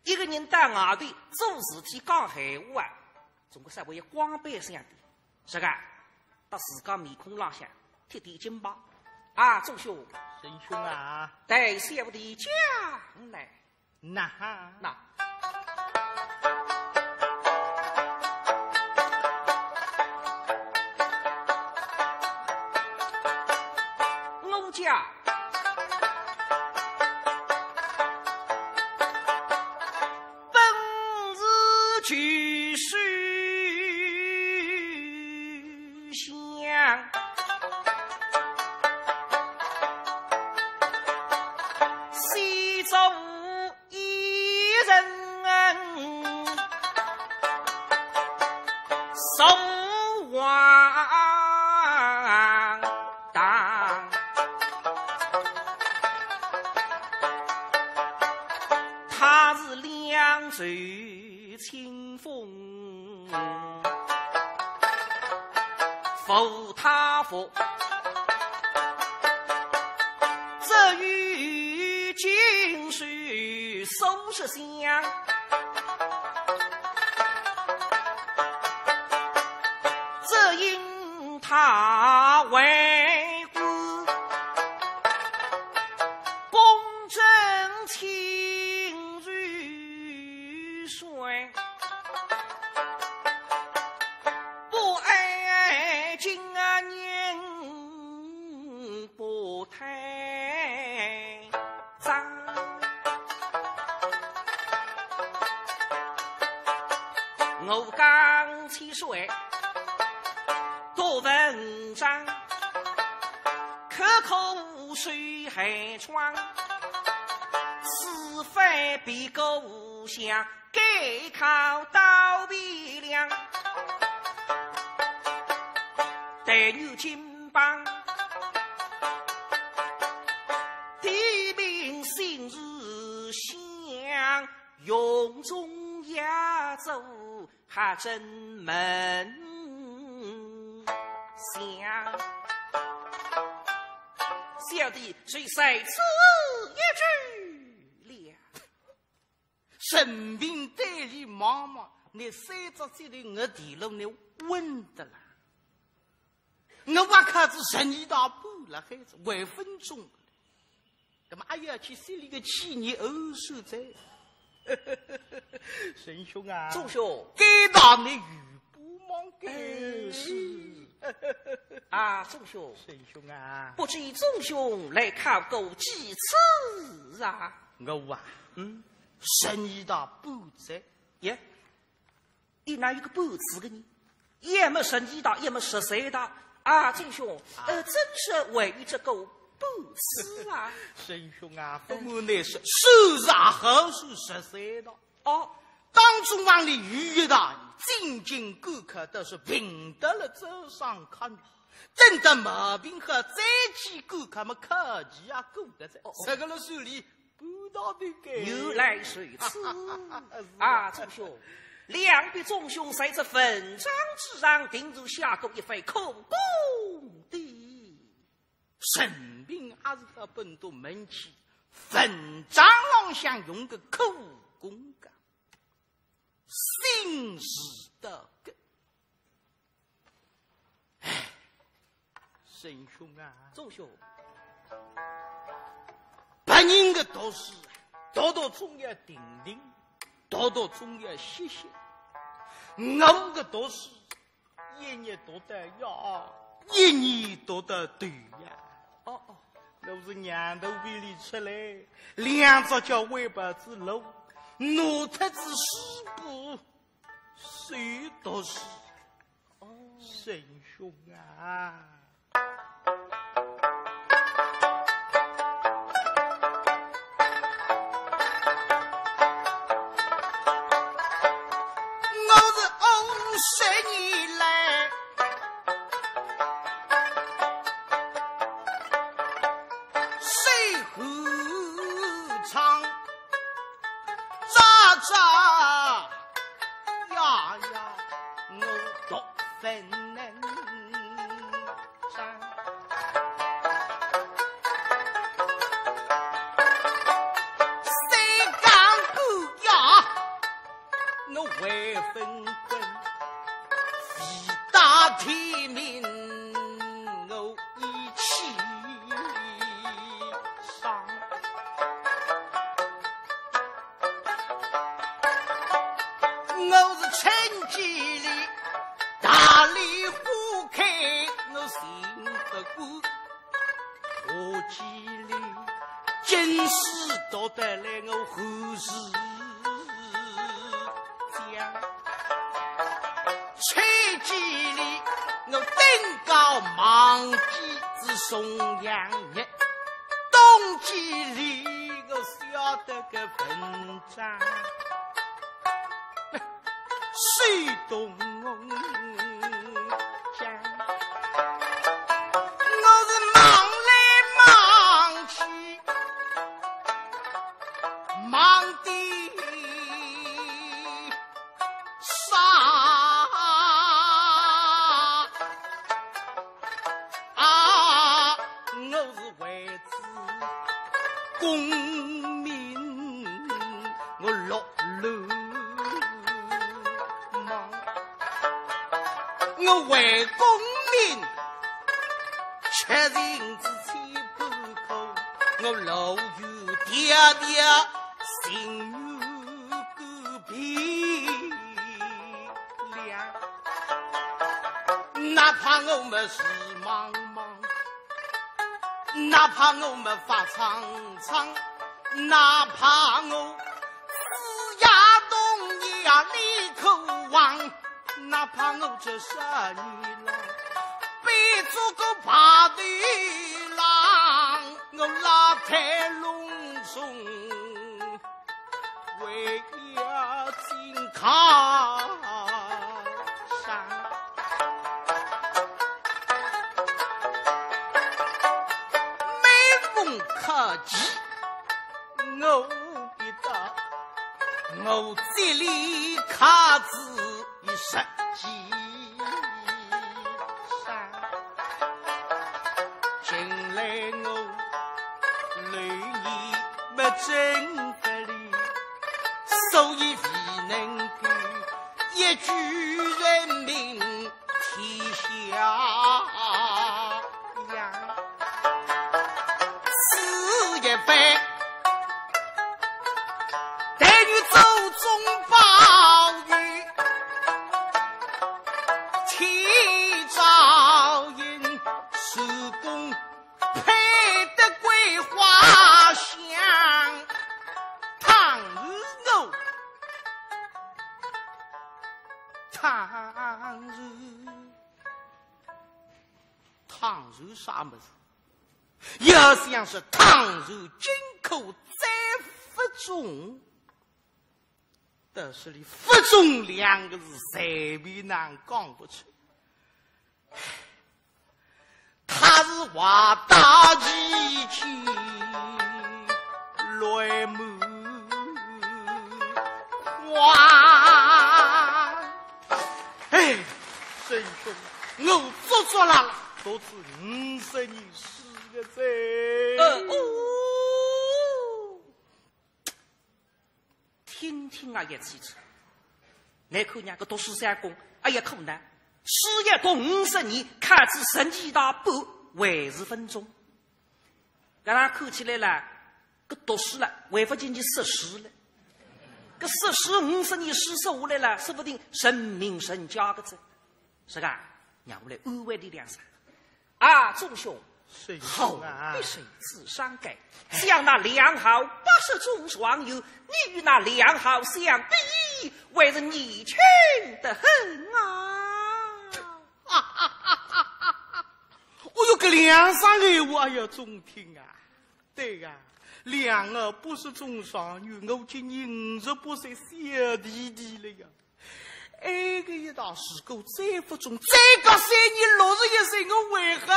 一个人到外头做事体讲闲话啊，总归稍微要光板相点，是吧？到自家面孔浪向贴点金牌。啊，祝兄。仁兄啊。待小弟讲来。 那哈。那。我家本是举手相，虽做 一人守望当，他是两袖清风 扶他佛，这与金水数十香，只因他为官，公正清如水。 不爱今年不太长。我讲起水，多文章，可口水还装，此比个无相，该考到鼻梁。但愿金榜题名新字响，容中雅奏 还真门响。小弟虽在此一举了。沈平对俚望望，倷三只脚头我地路倷稳得啦。我还靠仔十二道半了，还是还勿中。 那么阿要去心里个气，你二叔在。沈兄啊，众兄，该道你有不忙的。哎，是。啊，众兄，沈兄啊，不知众兄来考过几次啊？我啊，嗯，十二道半哉。耶， 伊哪有个半字个呢？要么十二道，要么十三道。啊，众兄，呃，真是还有这个半字啊？沈兄啊，不瞒你说，算是也好算十三道。哦，当中往里有一道，进京赶考倒是凭得了这上看，等到毛病好再去赶考嘛，考期也过得哉。哦，哦，这个了算哩 不道的该。原来如此。啊，众兄，两位众兄在这文章之上，定是下过一番苦功的。沈平还是要奔到门去，文章浪向用个苦功个，心是得个。 哎，沈兄啊，众兄，别人个读书啊，读读总要停停，读读总要歇歇。我个读书，一日读到夜，一年读到头呀。哦，哦，我是娘肚皮里出来，两只脚崴跑仔路，拿脱仔书簿，手读书。 沈兄啊，我是五十年来受寒窗，扎扎呀呀，我读勿能上。三更半夜，我还勿困，未到天明，我已起床。 我是春季里大梨花开，我心不甘。夏季里经书读得来，我寒是讲。秋季里我登高望见仔重阳日，冬季里我晓得个文 章，水东江。我是忙来忙去，忙得啥？啊，我是 为仔功名，我落落忙。我为功名，吃尽仔千般苦，我路远迢迢，心愿改变了。哪怕我末是茫茫， 哪怕我末发苍苍，哪怕我子夜冬夜里渴望，哪怕我这少年郎，背着个白头郎，我老态龙钟要紧靠上。每逢客期，我必到，我这里靠仔一十几山。近来我流年不振不利，所以未能够一举成名天下扬。此一番，但愿祖宗保佑，天照应，主公配得桂花香。倘若我，倘若，倘若啥物事？要想是倘若金科再不中，但是你不中两个字，随便哪讲不出。他是话大义气，乱满花。哎，沈兄，我足足拉拉读仔五十年书个哉。呃，哦。听听啊，也气气。倷看人家个读书三公，哎呀，苦难，书要读五十年，考仔十二大半，还是勿中。搿能看起来啦，搿读书了，还勿及你识书了。搿识书五十年书识下来了，说不定成名成家个哉。是啊，让我来安慰你两声。啊，众兄，沈兄啊。好比谁自伤感，想那两好八十中状元，你与那两好相比，还是年轻得很啊。哦哟，搿两声闲话，哎呀，众听啊。对呀，两个八十中状元，我今年五十八岁小弟弟了呀。埃个一道，如果再勿中，再隔三年六十一岁，我为何？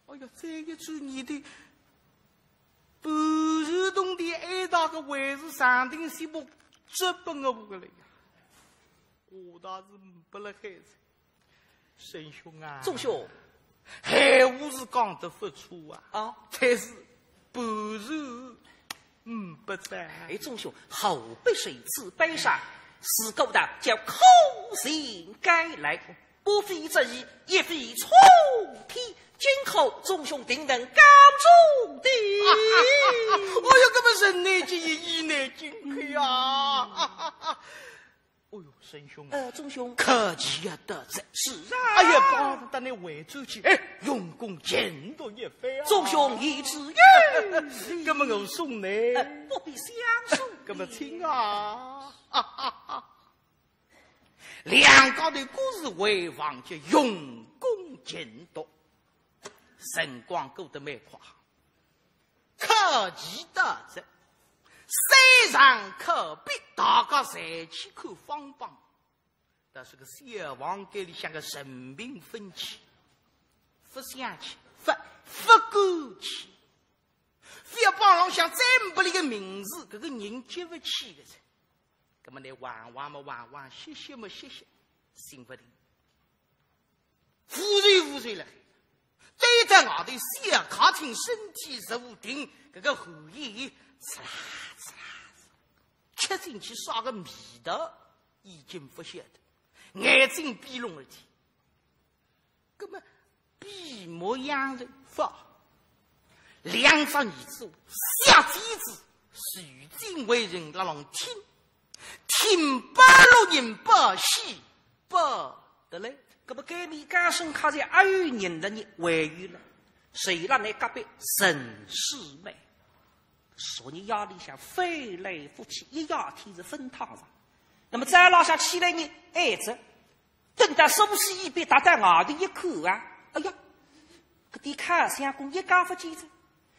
哎呀，再一转念头，半山洞的哀大个还是上顶西部折拨我个了呀。我倒是呒不了孩子。 沈兄啊，众兄，闲话是讲得勿错啊，啊，但是半日呒不哉。哎，众兄，何必如此悲伤？是故道叫苦尽甘来，不非则已，亦非冲天，今后众兄定能高中的。哦哟，搿么人难尽意，义难尽亏啊！哦哟，沈兄啊，呃，众兄，可气啊，得哉。是啊。哎呀，帮着你回转去，哎，用功勤读一番啊。众兄言之有理。搿么我送你。呃，不必相送。搿么请啊。两家头各自回房间用功勤读，辰光过得蛮快。 考期到哉，虽然可比大家侪去看方榜，但是个小房间里向个人民分气，勿想去，勿，勿敢去。覅要榜浪向再呒不俚个名字，搿个人接勿起个哉。葛末倷横横么横横，歇歇么歇歇，心勿定。 无罪无罪了。对待外头小客厅身体坐定，搿个寒意刺啦刺啦刺啦，吃进去啥个味道已经勿晓得，眼睛闭拢了的。葛末闭目养神，勿，两只耳朵塞尖子，聚精会神辣浪听，听勿落人勿喜勿 得嘞。搿么该面刚刚刚才阿有人了呢，还有了，谁辣倷隔壁陈世美？昨日夜里向翻来覆去，一夜天是朆躺着。那么早浪向起来呢，哎，这等到梳洗一毕，踏到外头一看啊，哎呀，搿点靠相公一家勿见哉。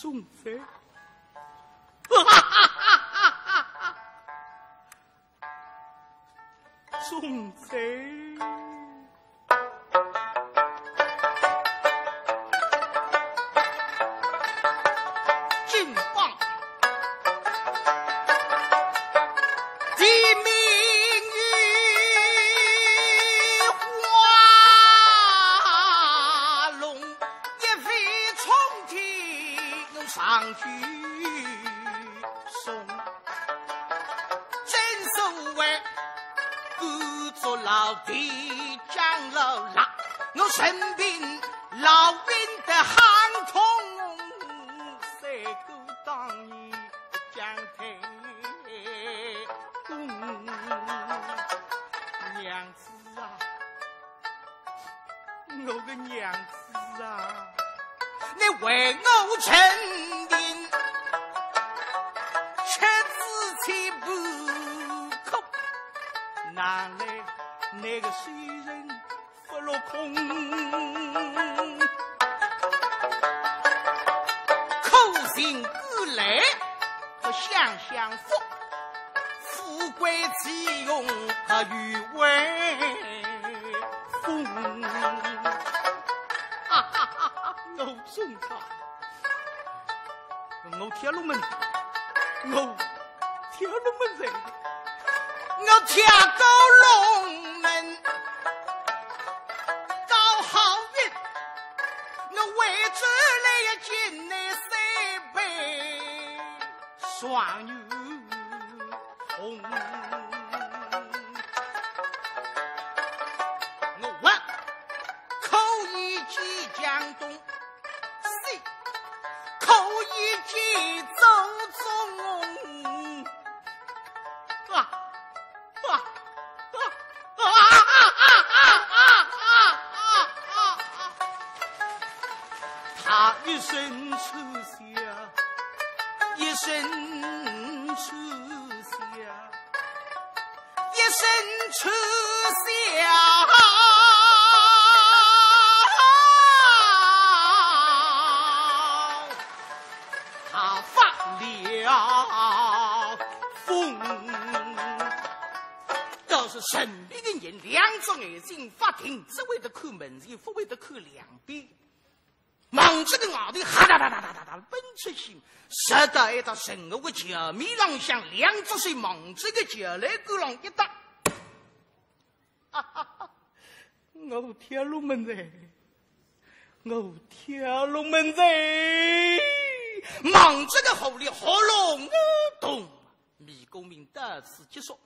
忠臣，忠臣。金榜题名于花龙，一飞冲天上去送。正所谓官做老爹将老辣，我身边老兵的喊痛，三个当年将太公。娘子啊，我个娘子啊，你为我陈年吃仔千般苦，难为你个世人不落空。苦尽甘来不享享福，富贵岂容他与威风。哈哈哈哈，我忠臣，我跳龙门，我跳龙门阵，我跳过龙门，高好运，我为主来要敬你三杯状元红。我可以继江东，是可以继祖宗。啊，啊，啊，啊，啊，啊，啊，啊，啊。他一声出 一声出下，一声出下，他发了疯。要是身边的人两只眼睛发定，只会得看门前，不会得看两边。 望仔个外头哈哒哒哒哒哒哒奔出去，直到一道人家个轿面浪向，两只手望仔个轿栏杆浪一搭。哈哈哈，我跳龙门阵，我跳龙门阵，望仔个喉里喉咙啊痛。 米公明到此结束，